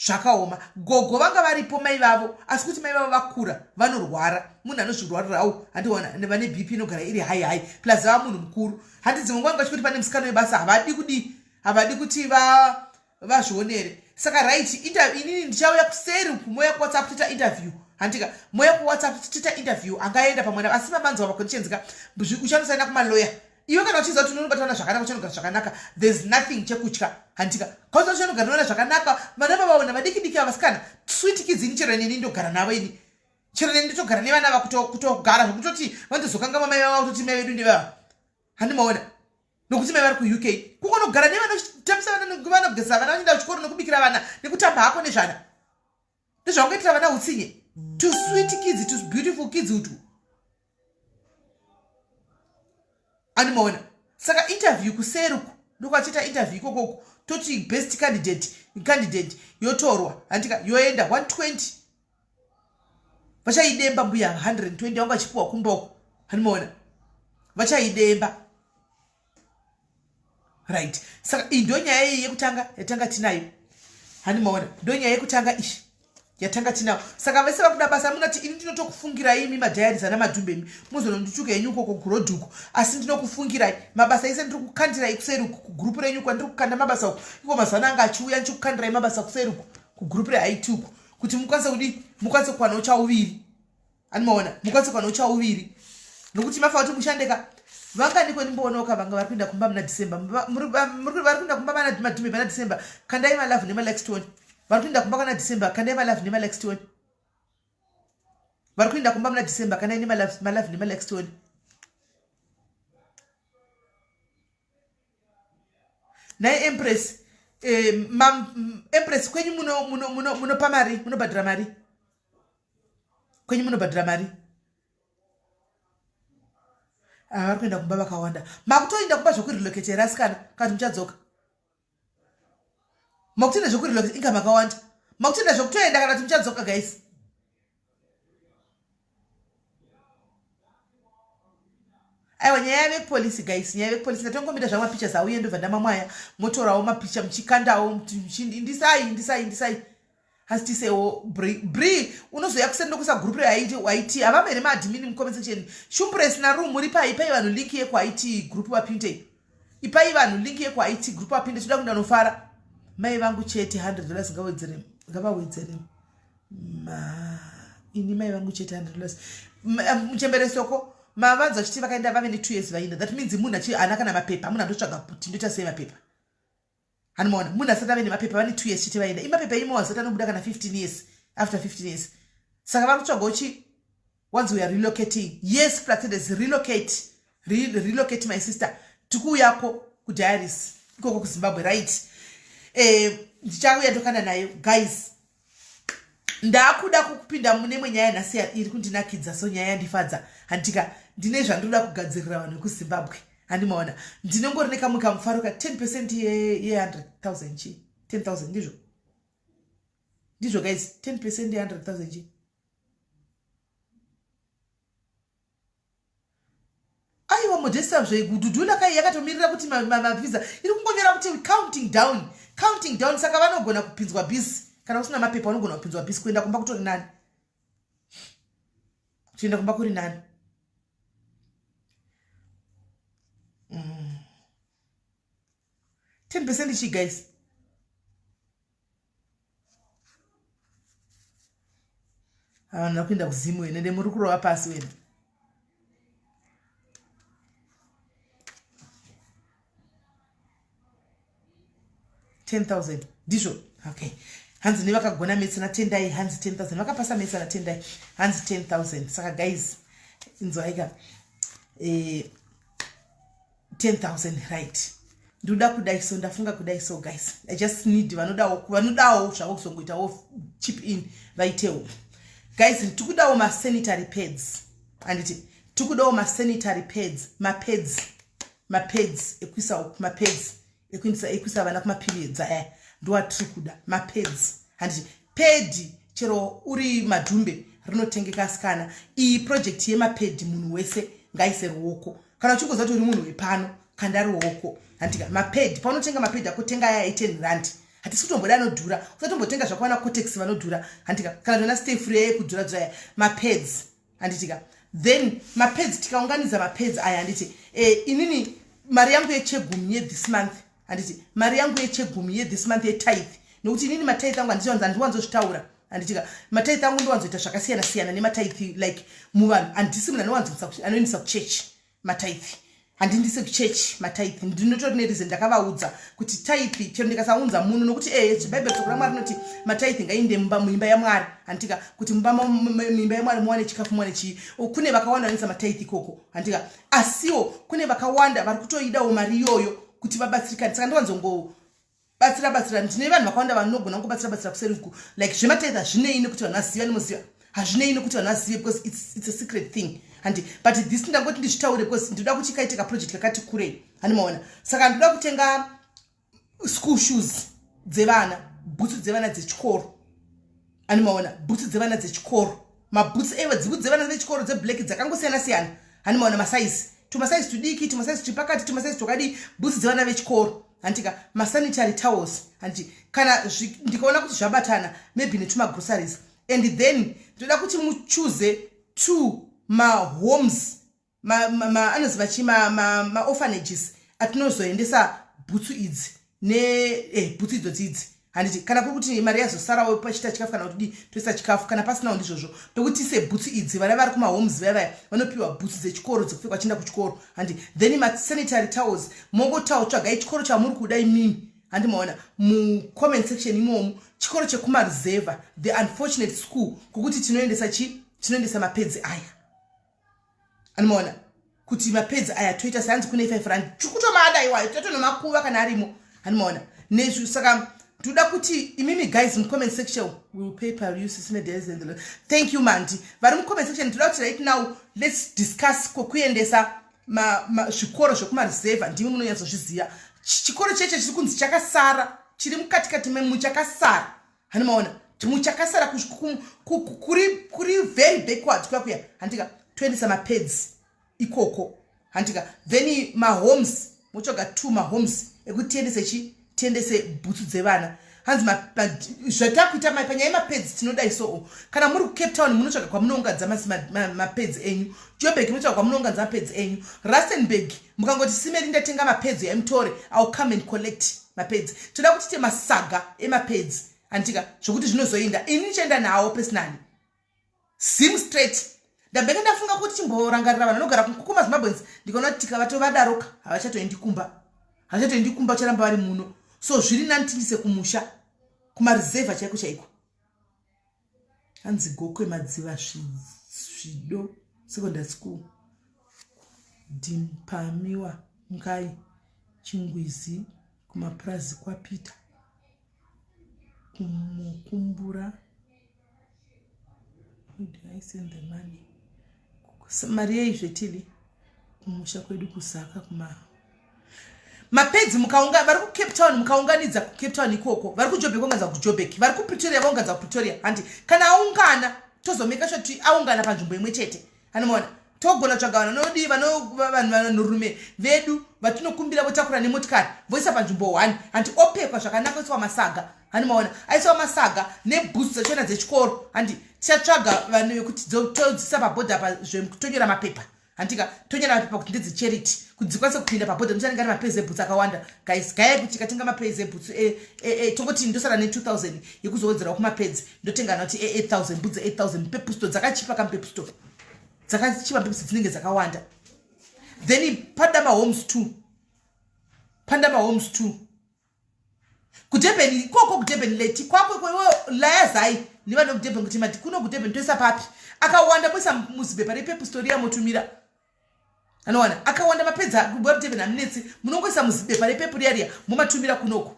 Zvakaoma. Gogo vanga varipo mai vavo, asi kuti mai vavo vakura vanorwara, munhu anozvirwarirawo handiona vane BP inogara iri high high, plus vava munhu mukuru. Handi dzimwe nguva vanga vachikuti pane musikana webasa, havadi kudii, havadi kuti vazvionere. Saka right, inini ndichauya kuseri uku, moya kuWhatsApp toita interview, handika? Moya kuWhatsApp toita interview. Angaenda pamwana, asi mamanzwa maconditions ka, uchanosaina kumaloya iwe. Kana uchiziva kuti unonobata vana zvakanaka, uchanogara zvakanaka, there's nothing chekutya, handika? Kauza uchanogara nevana zvakanaka, vana vavaona vadiki diki avasikana, sweet kids. Ini chero neni ndogara navo, ini chero neni ndotogara nevana ava, kutogara zvekutoti vanotozokangama mai vava, kutoti mai vedu ndevava, handimaona? Nokuti mai vari kuUK. Kukonogara nevana, uchitambisa vana, vanogezesa vana, vachienda kuchikoro, nekubikira vana, nekutamba hako nezvana, ndezvaungaitira vana utsinye? To sweet kids, to beautiful kids utu, animaona? Saka interview kuseruku, ndokwachiita interview ikokoko, toti best candidate yotorwa, handika? Yoenda 120, vachaidemba mbuya. 120 vanga vachipiwa kumboko, handimaona? Vachaidemba, right? Saka iyi ndo nyaya iyi yekutanga yatanga tinayo, handimaona? Ndo nyaya yekutanga iyi yatanga tinayo. Saka vese vakuda basa, munati ini ndinotokufungirai imi madiaries ana madhumbemi, muzonondituka henyu ukoko kurodhuku, asi ndinokufungirai mabasa ese. Ndiri kukandirai kuseri kugurupu renyu kwandiri kukanda mabasa uku iko. Mazana anga achiuya, ndichikukandirai mabasa kuseri uku kugurupu reIT uku, kuti mukwanise kudi, mukwanise kuwanawo chauviri, animaona? Mukwanise kuwanawo chauviri, nokuti mafa kuti mushandeka. Vanganiko ndimboonoka vanga vari kuenda kumba muna December? Vari kuenda kumba mana madhumbe pana December, kandai malove nemalikes tione. Vari kuenda kumba kana December, kandai malove nemalikes tione. Vari kuenda kumba muna December, kandai nemalove nemalikes tione. Nhai Empress, Empress, kwenyu munopa mari, munobhadhara mari? Kwenyu munobhadhara mari? Ah, vari kuenda kumba vakawanda. Makutoenda kumba zvekurelocate here asikana, kana kuti muchadzoka? Makutoenda zvekurelocate? Inga makawanda. Makutoenda zvekutoenda kana kuti muchadzoka, guys? Aiwa, nyaya yavekupolisi, guys, nyaya yavekupolisi. Ndatongomida zvangu mapictures auye, ndobva ndamamwaya. Motorawo mapicha muchikandawo, ndisai, ndisai, ndisai, asi tisewo bri. Unozoya kuseni ndokuisa group reIT. Havamo here maadmin mucomment section? Shumpres naru muri pai? Ipai vanhu link yekuIT group vapinde. Ipai vanhu link yekuIT group vapinde. Toda kuenda nofara. Mai vangu chete $100, ngawedzere, ngavawedzere ma ini mai vangu chete $100. Muchembere soko mavanza vachiti vakaenda vave ne2 years vaenda. That means munhu achi haana kana mapepa. Munhu andotsvaga kuti ndoita sei mapepa, hanimaona? Munhu asati ave nemapepa, vane 2 years chete vaenda. Imapepa imo asati anobuda kana 15 years, after 15 years. Saka vari kutsvagawo chi once we are relocating. Yes, Placedes, relocate, relocate my sister. Tikuuyako kudiaries ikoko kuZimbabwe, right? Ndichauya ndokana nayo, guys. Ndakuda kukupinda mune imwe nyaya nhasi iri kundinakidza. So nyaya yandifadza, handika? Ndine zvandinoda kugadzirira vanhu vekuZimbabwe, handimaona? Ndinongori nekamwe kamufaro ka 10 percent ye100 000 chi 10 000. Ndizvo, ndizvo guys, 10 percent ye100 000 chi. Aiwa, Modesta, zvegudhudhula kai yakatomirira kuti mavhisa iri kungonyora kuti counting down, counting down. Saka vanogona kupinzwa busy. Kana usina mapepa unogona kupinzwa busy. Kuenda kumba kutori nani, kutoenda kumba kuri nani. 10% chi, guys? Vanhu vari kuenda kuzimu wena, ende muri kurova pasi wena. 10,000 ndizvo, okay. Hanzi nevakagona maths natendai, hanzi 10,000. Vakapasa maths natendai, hanzi 10,000. Saka guys, inzwaika, 10,000, right? Ndoda kudai so, ndafunga kudai so, guys. I just need vanodawo zvavo kuzongoitawo chip in, vaitewo. Guys, tikudawo masanitary pads, handiti? Tikudawo masanitary pads, mapads, mapads ekuisa, mapads ekuisa vana kumaperiods aya. Ndoatiri kuda, mapads, handiti? Pedi chero uri madhumbe rinotengeka asikana. Iyi project yemapedi, munhu wese ngaise ruoko. Kana uchingoziva kuti uri munhu wepano, kanda ruoko, handika? Mapedi, paunotenga mapedi ako, tenga aya e10 rand. Hatisi kutomboda anodhura. Usatombotenga zvakwana Cotex vanodhura, handika? Kana tona Stay Free yekudhura dhura aya mapads, handitika? Then mapads, tikaunganidza mapads aya, handiti? Inini mari yangu yechegumi yethis month, handiti? Mari yangu yechegumi yethis month, yetithe, nokuti inini matithe angu handiwanzozvitaura, handitika? Matithe angu ndowanzoita zvakasiyana siyana nematithe, like muvanhu handisi munhu anoendesa kuchechi matithe. Handindise kuchechi matithe. Ndinotori nereason. Ndakavaudza kuti tithe chero ndikasaunza muno, nokuti bhaibheri, shoko raMwari rinoti matithe ngainde muimba yaMwari, handitika? Kuti muimba yaMwari muwane chikafu, muwane chii. Kune vakawanda vanoisa matithe ikoko, handitika? Asiwo kune vakawanda vari kutoidawo mari iyoyo kuti vabatsirikane. Saka ndiwanzongo batsira batsira. Ndine vanhu vakawanda vanogona kungobatsira batsira kuseri uku. Like zvematithe hazvinei nekuti vanhu vaziva, nemoziva, hazvinei nekuti vanhu vazive because it's a secret thing, handi? But this ndangoti ndizvitaure because ndinoda kuti kaitika project kakati kurei, handimaona? Saka ndoda kutenga school shoes dzevana, bhutsu dzevana dzechikoro, handimaona? Bhutsu dzevana dzechikoro, mabhutsu ewe, dzibhutsu dzevana vechikoro dzeblack dzakangosiyana siyana, handimaona? Masaizi, tumasaizi tudiki, tumasaizi tupakati, tumasaizi twakadii, bhutsu dzevana vechikoro, handika? Masanitary towels, handiti? Kana ndikaona kuti zvabatana, maybe netumagroceries. And then ndoda kuti muchoose two mahomes, anozi machi maorphanages atinozoendesa bhutsu idzi nebhutsu idzodzi idzi, handiti? Kana kuri kuti mari yazosarawo pachiita chikafu kana kuti dii, toisa chikafu. Kana pasinawo, ndizvozvo pekuti tiise bhutsu idzi. Vana vari kumahomes vaya vaya vanopiwa bhutsu dzechikoro dzekupfekwa vachienda kuchikoro, handi? Then masanitary towels, mongotawo tsvagai chikoro chamuri kuda imimi, handi maona? Mucomment section imomo, chikoro chekumareserva, the unfortunate school, kwokuti tinoendesa chi tinoendesa mapads aya, anomaona kuti mapads aya toita sehanzi kune 5 rand tikutomada iwayo, totonomakuva kana arimo, handimaona nezvi. Saka ndoda kuti imimi guys mucomment section, will PayPal you sisimedesend. Thank you, Mandi. Vari mucomment section, ndoda kuti right now let's discuss kwekuendesa zvikoro zvekumareserva. Ndimi munonyatsozviziva chikoro cheche chiri kunzi chakasara, chiri mukatikati memuchakasara, handimaona? Muchakasara kuri very backward kuya kuya, handika? Toendesa mapads ikoko, handika? Then mahomes, motsvaga two mahomes ekuti tiendese chi tiendese bhutsu dzevana. Hanzi zvatakuita panyaya yemapads, tinodai soo: kana muri kuCape Town, munotsvaga kwamunounganidza mapads enyu. Joburg, munotsvaga kwamunounganidza mapads enyu. Rustenburg, mukangoti simeri ndatenga mapads yaimutore, I'll come and collect mapads. Toda kuti tiite masaga emapads, handika? Zvokuti zvinozoenda, ini ndichaenda nawo personally, zim straight. Ndambenge ndafunga kuti chimborangarira vanhu vanogara kumaZimbabweans. Ndikaona kuti tikavatovadaroka, havachatoendi kumba, havachatoendi kumba, vacharamba vari muno. So zviri nani tiindise kumusha, kumareserva chaiko chaiko. Hanzi Gokwe, Madziva, Zvido Secondary School, Dhimpamiwa, Ngai, Chingwizi, kumapurazi kwaPeter kumukumbura. Where do I send the money? Mari yeizve tili kumusha kwedu kuZaka kuma mapads. Mukaunga vari kuCape Town, mukaunganidza kuCape Town ikoko, vari kuJobek vaunganidza kuJobek, vari kuPretoria vaunganidza kuPretoria, handi? Kana aungana, tozomeka sure kuti aungana panzvimbo imwe chete, anomaona? Togona tsvaga vanhu vanodii, vanhu vanhurume vedu vatinokumbira, votakura nemotikari voisa panzvimbo 1, handi? Opekwa zvakanaka, oiswa masaga, handi maona? Aiswa masaga nebhutsu dzachona dzechikoro, handi? Tichatsvaga vanhu vekuti todzisa pabhodha pa, tonyora mapepa, handika? Tonyora mapepa kuti ndedzecharity, kuti dzikwanise kupinda pabhodha. Muchanenge ari mapairs ebhutsu akawanda, guys. Gayai kuti tikatenga mapairs ebhutsu, tongoti ndosara ne2000 yekuzowedzerawo kumapads, ndotenga noti e8000, bhutsu 8000 Pep Store dzakachipa, kamuPep Store dzakachipa, Pep dzinenge dzakawanda. Then pada mahomes 2, panda mahomes 2 kuDurban ikoko, kuDurban leti kwako iwe layazai nevanhu vekuDurban kuti mati kuno kuDurban toisa papi. Akawanda, moisa muzibepa rePep Store yamotumira, anowana akawanda mapedza kuDurban hamunetsi, munongoisa muzibepa rePep riya riya, momatumira kunoko.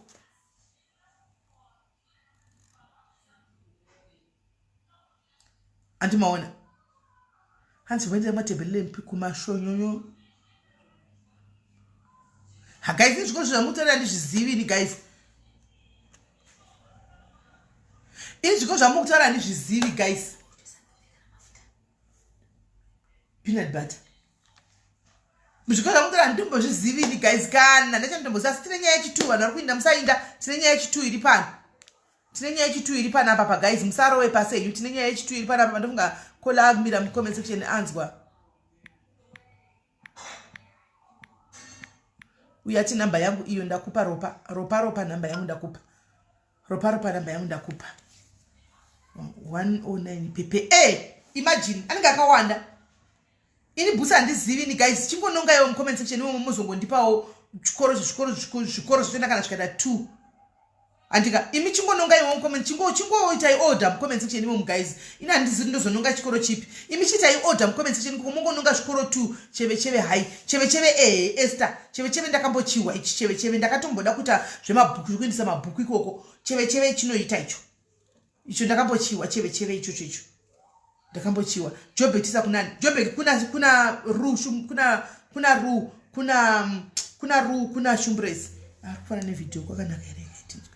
Andimaona? Hanzi voendera Matebeleland kumashonyonyo. Guys, izviko zvamutaura handizvizivi ini, guys. Izviko zvamukutaura handizvizivi, guys. Peanut butter. Zvikoro zvamutora handitombozvizivi ini guys kana ndachanditomboziva asi tine nyaya yechitu vanhu vari kuinda musainda tine nyaya yechitu iri pano. Tine nyaya yechitu iri panapa pa guys musarowe pasi henyu tine nyaya yechitu iri panapa pandofunga kola akumira mucomment section anzwa. Uye ati namba yangu iyo ndakupa ropa ropa ropa namba yangu ndakupa. Ropa ropa namba yangu ndakupa. 109 pepe. Eh, imagine anenge akawanda. Ini bhutsu handizivi ini guys chingonongaiwo mucomment section imomo muzongondipawo chikoro zvikoro zvikoro zvitoenda kana zvikaita 2 andika imi chingonongaiwo mucomment chingo chingoitai order mucomment section imomo guys ini handizivi ndozononga chikoro chipi imi chiitai order mucomment section koko mongononga zvikoro 2 cheve cheve hai cheve cheve ehe Esther cheve cheve ndakambochiwa ichi cheve cheve ndakatomboda kuita zvemabhuku zvekuendesa mabhuku ikoko cheve cheve chinoita icho icho ndakambochiwa cheve cheve ichocho icho ndakambochiwa jobek tisa kunani jobek kuna kuna ru kuna kuna ru kuna kuna ru kuna shumbresi ari kufana nevhidhiyo kwakanaka here tinzwe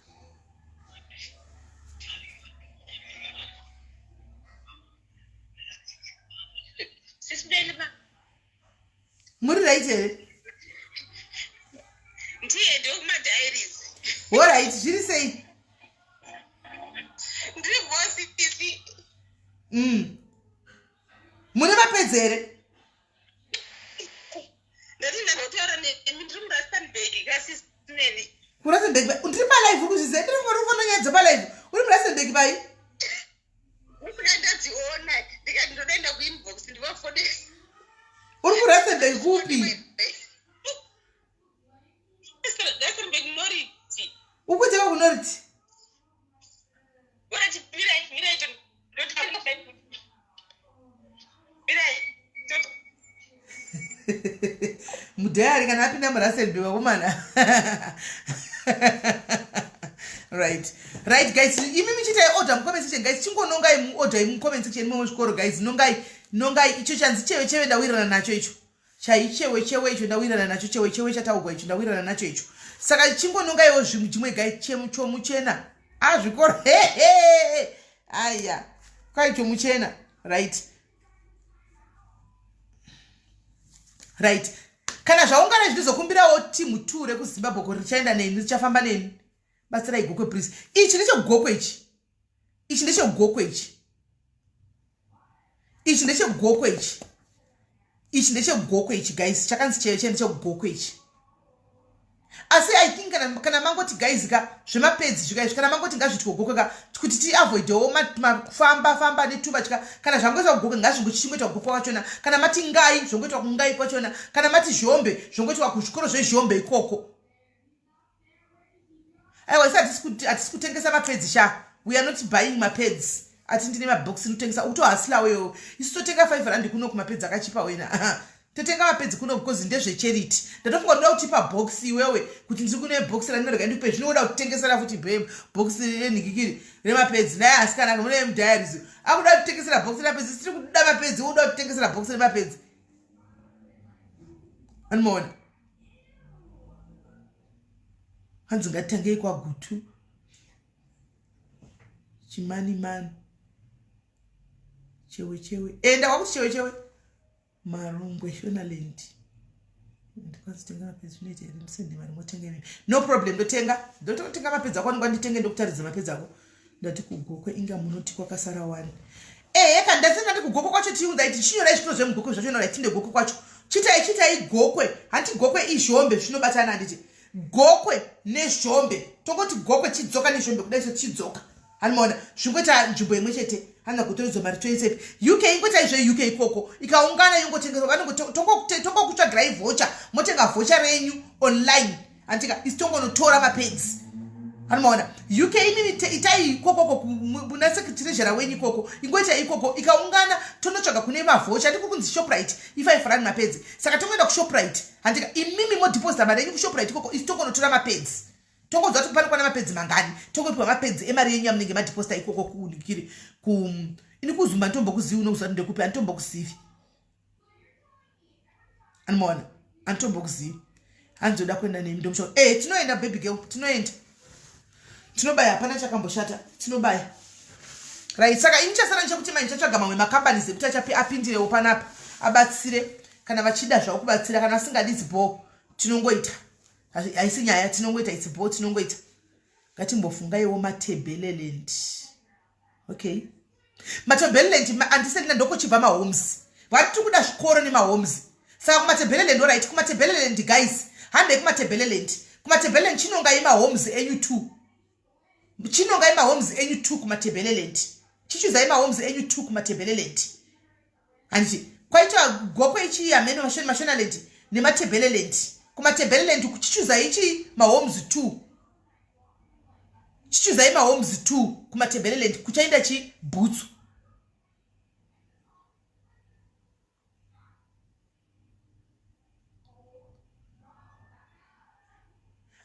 muri right here ndiye ndokumadiaries horit zviri sei ndiri bosisi Mune mapedzi here ndati ndandotaura nemi ndiri murustenburg kasisineni kurustenburg ndiri palive uri kuzviziva ndiri kufona nyaya dzepalive uri murustenburg pai ndisika ndadziona ndikati ndodaenda kuinbox ndivafonere uri kurustenburg kupi rustenburg noriti ukuiteka kunoriti mudhayari kana apinda muraselbe vakomana right right guys imi michiitai order mucomment section guys chingonongai muorder mucomment section imomo zvikoro guys nongai nongai icho chanzi cheve cheve ndawirirana nacho icho chaichewe chewe icho ndawirirana nacho chewe chewe chataugwa icho ndawirirana nacho icho saka chingonongaiwo zvimwe chimwe gai chomuchena azvikoro ah, hehe aya kwai chomuchena right right kana zvaungana zvinozokumbirawo timu two rekuzimbabwe ko richaenda neni richafamba neni batsirai gokwe please ichi ndechegokwe ichi ichi ndechegokwe ichi ichi ndechegokwe ichi ichi ndechegokwe ichi guys chakanzi cheyo chee ndechegokwe ichi asi i think kana, kana mangoti guys ka zvemapedzi zvika izvi kana mangoti ngazviitwe gokwe ka kuti tiavoidewo kufamba famba netuva chika kana zvangoitwa gokwe ngazvingochingoitwa gokwe kwachona kana mati ngai zvongoitwa kungai kwachona kana mati zhombe zvongoitwa kuzvikoro zvezhombe ikoko aiwa isi hatisi kutengesa mapedzi sha we are not buying mapedzi ati ndine mabox inotengesa ukutohasilawo iwewe isu totenga 5 rand kuno kumapedzi akachipa wena totenga mapedzi kuno because ndezvecharity ndatofunga ndoda kutipa box iwewe kuti ndiri kune box randinorega ndikupe zvino uda kutengesera futi bhem box renhikikiri remapedzi naye asikana mune mudiaries akuda kutengesera box remapedzi tiri kuda mapedzi uda kutengesera box remapedzi anomaona hanzi ngatitangei kwagutu chimani mani chewe chewe enda kwakuti chewe chewe marungwe shonaland ndikwanzi tenga mapedzi zvinoita here ndisende mari motenga imimi no problem ndotenga ndototenga mapedzi ako anongwa nditenge ndokutaridza mapedzi ako ndati kugokwe inga munoti kwakasara wani ehe kana ndati ndati kugokwe kwacho tiunza iti chinyorai zvitoro zvemugokwe zvacho norai tinde gokwe kwacho chitai chitai gokwe hanti gokwe izhombe zvinobatana handiti gokwe nezhombe tongoti gokwe chidzoka nezhombe kudai so chidzoka hanimaona zvingoita nzvimbo imwe chete hanina kutoridzwa mari toisepi uk ingoita izve uk ikoko ikaungana yongotengeswa vanongo tongokutsvagirai vocha motenga vocha renyu online andika isi tongonotora mapedzi anomaona uk imimi itai ikokoko muna secretary wenyu ikoko ingoita ikoko ikaungana tonotsvaga kune mavhocha andikuri kunzi shoprite i5 rand mapedzi saka tongoenda kushoprite handika imimi modeposita mari yenyu kushoprite ikoko isi tongonotora mapedzi tongonzwa kuti panokwana mapedzi mangani tongopiwa mapedzi emari yenyu yamunenge madeposita ikoko kunikiri ku ini kuzumba nditombokuzivi unokuziva kuti ndekupi anditombokuzivi anomaona anditombokuzivi hanzi oda kuenda nemi ndomusha e eh, tinoenda baby girl tinoenda tinobaya hapana chakamboshata tinobaya right saka ini chasara nechekuti mai ndichatsvaga mamwe macompanies ekuti achapi apindirewo panapa abatsire Kana vachida zvavo kubatsira, kana vasingadi it's bho, tinongoita. Haisi nyaya, tinongoita, it's bho, tinongoita. Ngatimbofungaiwo Matebeleland. Okay, Matebeleland andisendina ndokuchibva mahomes. Vati tiri kuda zvikoro nemahomes, saka kuMatebeleland. Alright, kuMatebeleland guys, handei kuMatebeleland. KuMatebeleland chinongai mahomes enyu two, chinongai mahomes enyu two kuMatebeleland. Chichuzai mahomes enyu two kuMatebeleland, handiti? Kwaita Gokwe ichi, hameno Mashonaland neMatebeleland. KuMatebeleland chichuzai ichi mahomes two, chichuzai mahomes two kuMatebeleland. Kuchaenda chi bhutsu.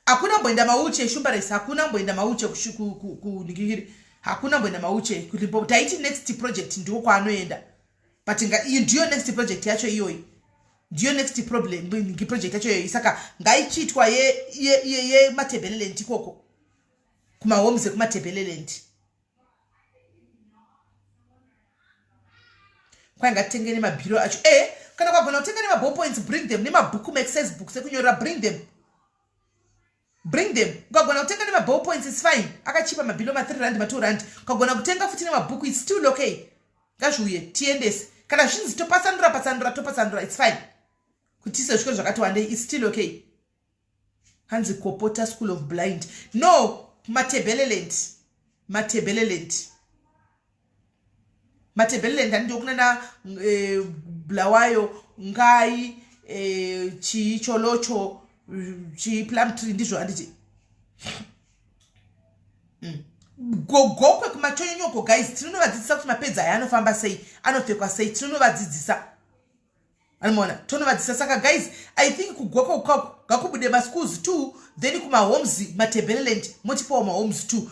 Hakuna mboenda mauche Shumba Race, hakuna mboenda mauche kuningiri, hakuna mboenda mauche kuLimpopo. Taiti next project ndiko kwaanoenda, but iyi ndiyo next project yacho iyoyi, ndiyo next problem project yacho iyoyi. Saka ngaichiitwa yeMatebeleland ikoko, kumahomes ekuMatebeleland. Kwai ngatitenge nemabhiro acho. E, kana kwagona kutenga nemaball points, bring them, nemabhuku, maexercise books ekunyorera, bring them, bring them. Ukagona kutenga nemaball points, it's fine, akachipa mabhilo ma3 rand, ma2 rand. Ukagona kutenga futi nemabhuku, it's still okay. Ngazviuye tiendese. Kana zvinzi topatsanura patsanura, topatsanura, it's fine. Kuti tiise zvikoro zvakati wandei, it's still okay. Hanzi Kopota School of Blind. No, Matebeleland, Matebeleland, Matebeleland handiwo kunana Bulawayo, Ngai, chii, Cholocho, chii, Plumtree, ndizvo handiti? Gokwe kumachonyonyoko guys, tinonovadzidzisa kuti mapedzi aya anofamba sei, anopfekwa sei. Tinonovadzidzisa, anomaona, tonovadzidzisa. Saka guys, I think kuGokwe ukako ngakubude maschools two, then kumahomes Matebeleland motipawo mahomes two.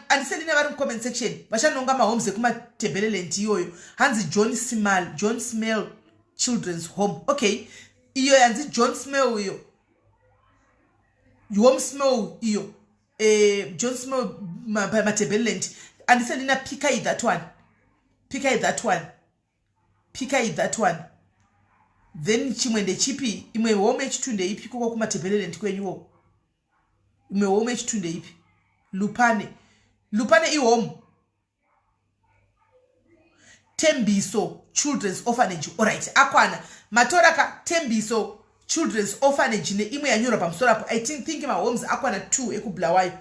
Andisendine vari mucomment section vachanonga mahomes ekuMatebeleland iyoyo. Hanzi John Simal, John Smell Children's Home. Okay, iyo yanzi John Smell iyo, Home Smell iyo, John Smell Matebeleland. Andisendina, pikai that one, pikai that one, pikai that one. Then chimwe ndechipi? Imwe home yechitu ndeipi koko kuMatebeleland kwenyuwo? Imwe home yechitu ndeipi? Lupane, Lupane ihome. Tembiso Children's Orphanage. Alright, akwana matora ka Tembiso Children's Orphanage neimwe yanyorwa pamusoro apo. I think mahomes akwana two ekuBulawayo.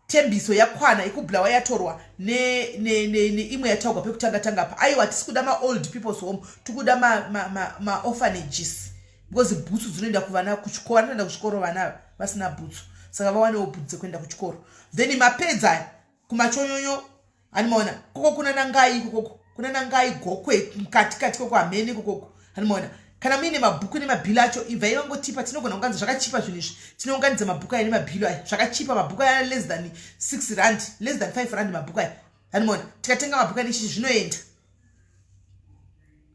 Tembiso yakwana, ekuBulawayo yatorwa neimwe ne yataurwa pekutanga tanga pa. Aiwa, tisi kuda maold people's home, tikuda maorphanages ma, ma because bhutsu dzinoenda kuvana kuchikoro, vanoenda kuchikoro vana vasina bhutsu, saka vawanewo bhutsu dzekuenda kuchikoro. Then mapedza aya kumachonyonyo, animaona koko kuna nangai kokoko, kuna nangai Gokwe mukati kati koko, hamene kokoko, animaona. Kana muine mabhuku nemabhilo acho, ibvai vangotipa. Tinogona kunganza zvakachipa zvinhu izvi. Tinounganidza mabhuku aya nemabhilo aya zvakachipa. Mabhuku aya less than 6 rand, less than 5 rand mabhuku aya, animaona. Tikatenga mabhuku aya nechichi, zvinoenda,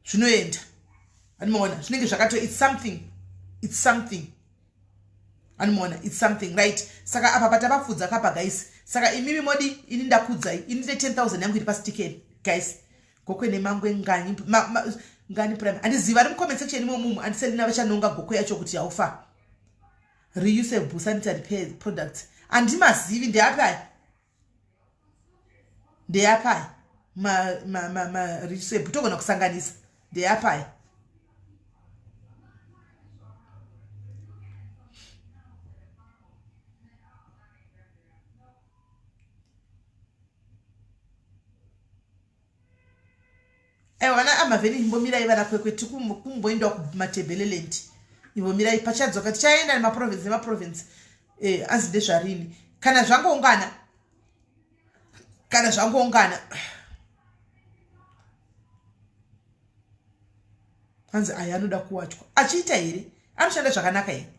zvinoenda, animaona. Zvinenge zvakato, it's something, it's something, animaona, it's something, right? Saka apa patavafudza kapa guys. Saka imimi modi, ini ndakudzai, ini ndine 10 000 yangu iri pasitikeni guys. Gokwe nemangwe ngani ngani prime, handizivi. Vari mucomment section imomumu, andiselina vachanonga Gokwe yacho kuti haufa. Reusable sanitary products handimazivi, ndeapi aya? Ndeapi aya mareusable? Togona kusanganisa, ndeapi aya? Aiwa, vana amavheni, imbomirai. Vana Kwekwe, tiri kumboendawo kuMatebeleland. Imbomirai, pachadzoka tichaenda nemaprovince nemaprovince. Anzi ndezvarini kana zvangoungana, kana zvangoungana. Hanzi aya anoda kuwachwa achiita here? Anoshanda zvakanaka here?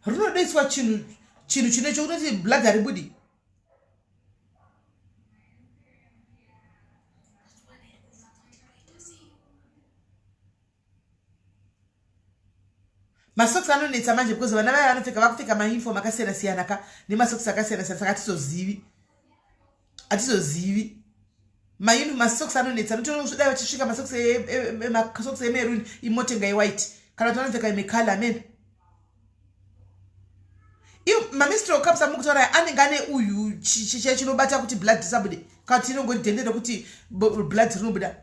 Rinodoiswa chinhu, chinhu chinocho kunoti blood haribudi. Masocks anonetsa manje because vana vaya vanopfeka, vakupfeka mauniform akasiyana siyana ka, nemasocks akasiyana siyana, saka tizozivi. Hatizozivi. Maini masocks anonetsa notodai vachisvika masocks masocks emeruni imotenga ewhite kana kuti vanopfeka imekala amen. Iyo mamistral cups amukutaura anenge ane uyu chicha chinobata kuti blood risabude kana kuti inongori dhende rekuti blood rinobuda.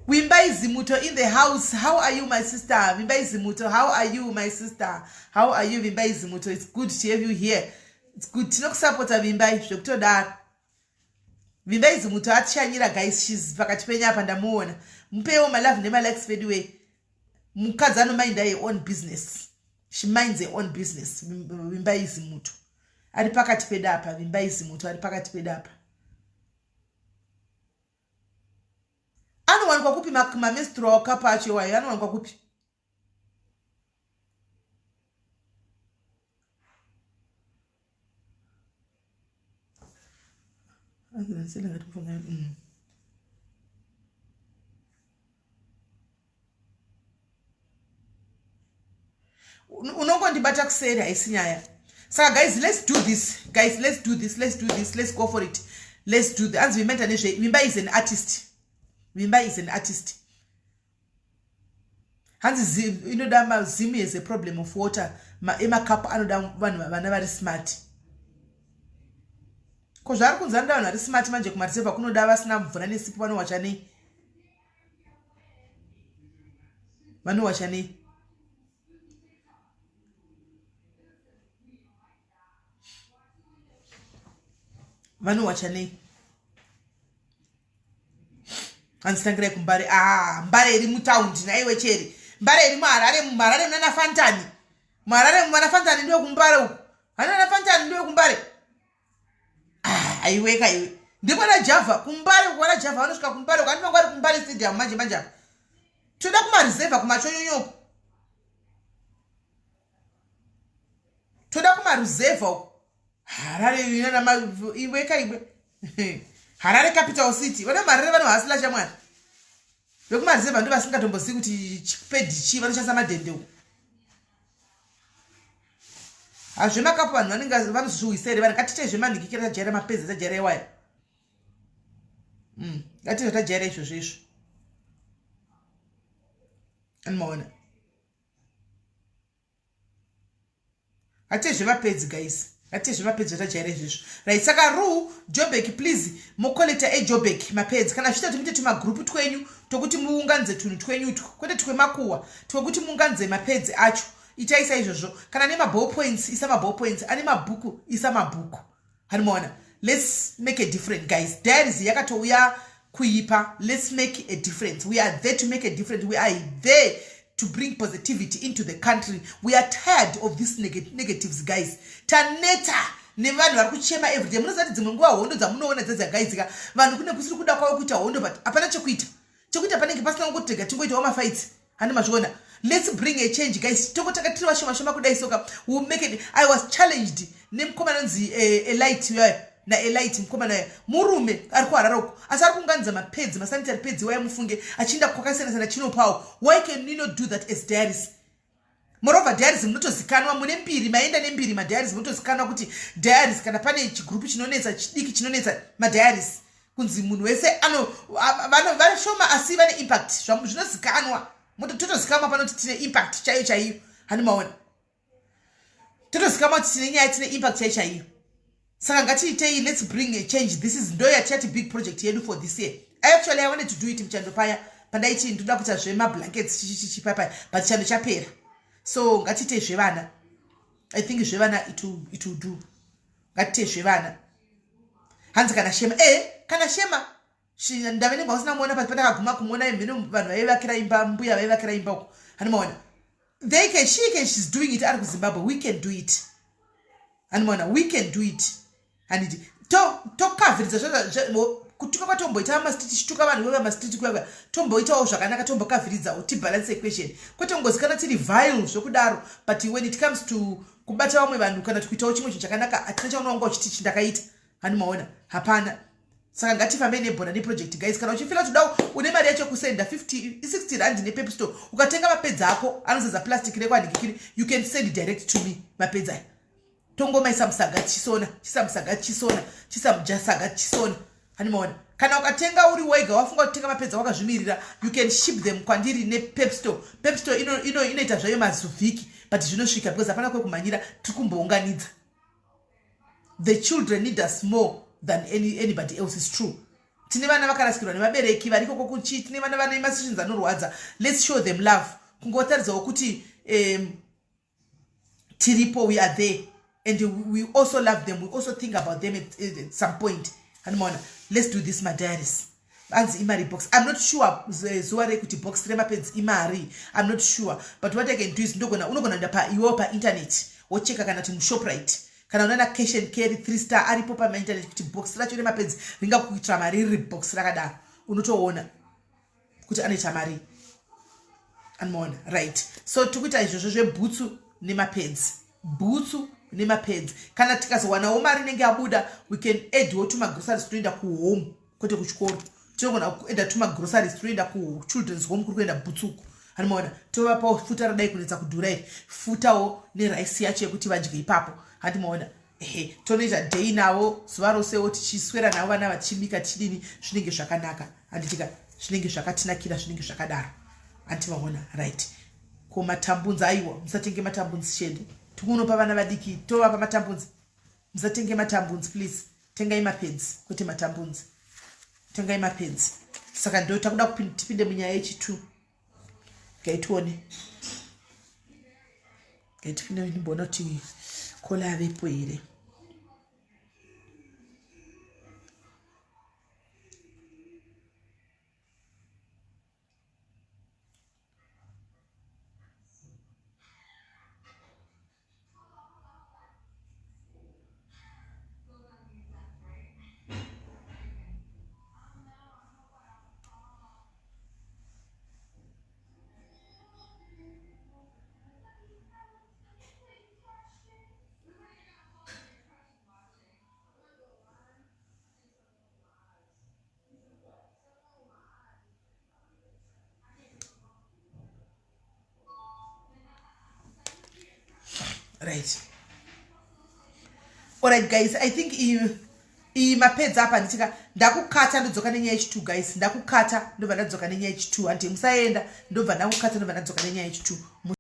Vimbai Zimuto in the house. How are you, my sister? Vimbai Zimuto, how are you, my sister? How are you, Vimbai Zimuto? It's good to have you here. It's good. Tinokusapota Vimbai zvekutodaro. Vimbai Zimuto atishanyira guys, she's pakati penyu apa ndamuona. Mupewo malove nemalikes veduwe. Mukadzi anominda her own business. She minds her own business. Vimbai Zimuto. Ari pakati pedu apa, Vimbai Zimuto ari pakati pedu apa. Anowanikwa kupi mamenstrual cup acho iwayo? Anowanikwa kupi? Unongondibata kuseri, haisi nyaya. Saka guys, let's do this. Guys, let's do this, let's do this, let's go for it. Let's do this. Anzi Vimba nezve Vimba is an artist. Vimba is an artist. Hanzi inoda mazimu is a problem of water. Emakapu anoda vanhu vana vari smart. Ko zvaari kunzi anoda vanhu vari smart manje kumareserva kunoda vasina mvura nesipo vanowacha nei? Vanowacha nei? Vanowacha nei? Hanzi kumbare. Ah, Mbare iri mutaundi naiwe cheri. Mbare iri muHarare, muHarare munana Fantani. Muharare muna Fantani ndiwe kumbare uku. Hanana Fantani ndiwe kumbare. Ah, aiweka iwe. Ndikwana Java kumbare kwana Java vanosvika kumbare uku. Andifanga vari kumbare stadium manje manje apa. Toda kumareserva kumachonyonyoko. Toda kumaruzevha uku. Harare inana iweka iwe. Harare capital city. Vana Harare vanohasila shamwari. Vekumaruzevha ndo vasingatombozivi kuti chipedhi chii vanoshandisa madhende uku. Hazvemakapu vanhu vanenge vanozviwisa here vanhu ngatiite zvemanhikikira tajaira mapedzi tajaira iwaya. Ngatiite tajaira izvozvo izvo. Anomaona. Ngatiite zvemapedzi guys. Ngatiite zvemapedzi zvatajaira izvozvo. Right, saka Ru Jobek please mocollecta eJobek mapedzi kana zvichiita kuti muite tumagroup twenyu tokuti muunganidze tunhu twenyu utwo kwete twemakuwa twekuti muunganidze mapedzi acho. Itai saizvozvo. Kana nemaball points isa maball points, ane mabhuku isa mabhuku. Hanimaona. Let's make a difference guys. Diaries yakatouya kuipa. Let's make a difference. We are there to make a difference. We are there to bring positivity into the country. We are tired of these negatives guys. Taneta nevanhu vari kuchema everyday. Munoziva kuti dzimwe nguva hondo dzamunoona dzadzagaidzika vanhu kune kusiri kuda kwavo kuita hondo but hapana chekuita. Chekuita panenge pasina kungotega tingoitawo mafights. Handi mazviona. Let's bring a change guys. Tongotanga tiri vashoma shoma kudai soka. We'll make it. I was challenged nemukomana anonzi Elite uyayo. NaElite mukomana uyayo. Murume ari kuHarare uko. Asi ari kuunganidza mapedzi, masanitary pads iwaya mufunge achienda kwakasiyana siyana chinopawo. Why can we not do that as diaries? Moreover, diaries munotozikanwa mune mbiri, maenda nembiri madiaries munotozikanwa kuti diaries kana pane chigrupu chinonetsa chidiki chinonetsa madiaries kunzi munhu wese ano vashoma asi vane impact zvinozikanwa. Totozikanwa pano kuti tine impact chaiyo chaiyo. Hani maona. Totozikanwa kuti tine nyaya tine impact chaiyo chaiyo. Saka ngatiitei, let's bring a change. This is ndo yatichati big project yedu for this year. Actually I wanted to do it muchando paya pandaiti ndoda kuita zvemablankets chichichichi paya but chando chapera. So ngatiitei zvevana. I think zvevana it will do. Ngatiitei zvevana. Hanzi kana Shema. Kana Shema. Ndave nenguva usina kumuona pasi patakaguma kumuona imhino vanhu vaivakira imba mbuya vaivakira imba uko. Hanimaona. They can, she can, she's doing it ari kuZimbabwe. We can do it. Hanimaona. We can do it. Handiti. Tokavhiridza kutuka kwatomboita mastreet tichituka vanhu vevamastreet kuya tomboitawo zvakanaka tombokavhiridzawo tibalance equation. Kwete kungozikana tiri vile zvekudaro but when it comes to kubata vamwe vanhu kana kuitawo chimwe chinhu chakanaka hatina chaunonga uchiti chindakaita. Hanimaona. Hapana. Saka ngatifambei nebhora neproject guys. Kana uchifila kuti uda une mari yacho kusenda 50 60 rand nepep store ukatenga mapedzi ako anozadza plastic rekwanhikikiri you can send direct to me mapedzi aya. Tongomaisa musaga tichisona, chisa musaga tichisona, chisa musaga tichisona. Handimaona. Kana ukatenga uri wega, wafunga kutenga mapads wakazvimirira, you can ship them kwandiri nePEP Store. PEP Store inoita zvayo mazuvhiki, but zvinosvika because hapana kwekumhanyira. Tiri kumbounganidza. The children need us more than anybody else, is true. Tine vana vakarasikirwa nevabereki variko kokuchi, tine vana vane masessions anorwadza. Let's show them love, kungotaridzawo kuti tiripo, we are there and we also love them, we also think about them at some point. Handimaona. Let's do this, madiaries. Anzi imari box? I'm not sure zuva rekuti box remapads imari, I'm not sure, but what I can do is ndogona, unogona kuenda paiwewo painternet wocheka, kana kuti muShoprite, kana unana Cash and Carry, Three Star, aripo pamainternet kuti box racho remapads ringakuitira mari riri box rakadaro. Unotoona kuti anoita mari. Anomaona. Right, so tikuita izvozvo zvebhutsu nemapads, bhutsu nemapads. Kana tikazowanawo mari inenge yabuda, we can addwo tumagroceries tunoenda kuhome, kwete kuchikoro. Tinogona kuadda tumagroceries tunoenda kuchildren's home kuri kuenda bhutsuku. Hanimaona. Tovapawo futa radai kunetsa kudhura iri, futawo neraisi yacho yekuti vadye ipapo. Handimaona. Ehe, tonoita day navo zuva rosewo, tichiswera navo vana, vachibika, tichidini. Zvinenge zvakanaka, handitika? Zvinenge zvakatinakira, zvinenge zvakadaro. Handimaona. Right, ko matambunzi? Aiwa, musatenge matambunzi chedu. Tikunopa vana vadiki, tovapa matambunzi? Musatenge matambunzi, please. Tengai mapads, kwete matambunzi. Tengai mapads. Saka ndo takuda tipinde munyaya yechi2. Ngaitione, ngaitipinde, ndimboona kuti caller avepo here. Right, alright guys, I think iyi mapads apa nditika ndakukata, ndodzoka nenyaya yechi2. Guys, ndakukata, ndobva ndadzoka nenyaya yechi2. Handi musaenda, ndobva ndakukata, ndobva ndadzoka nenyaya yechi2.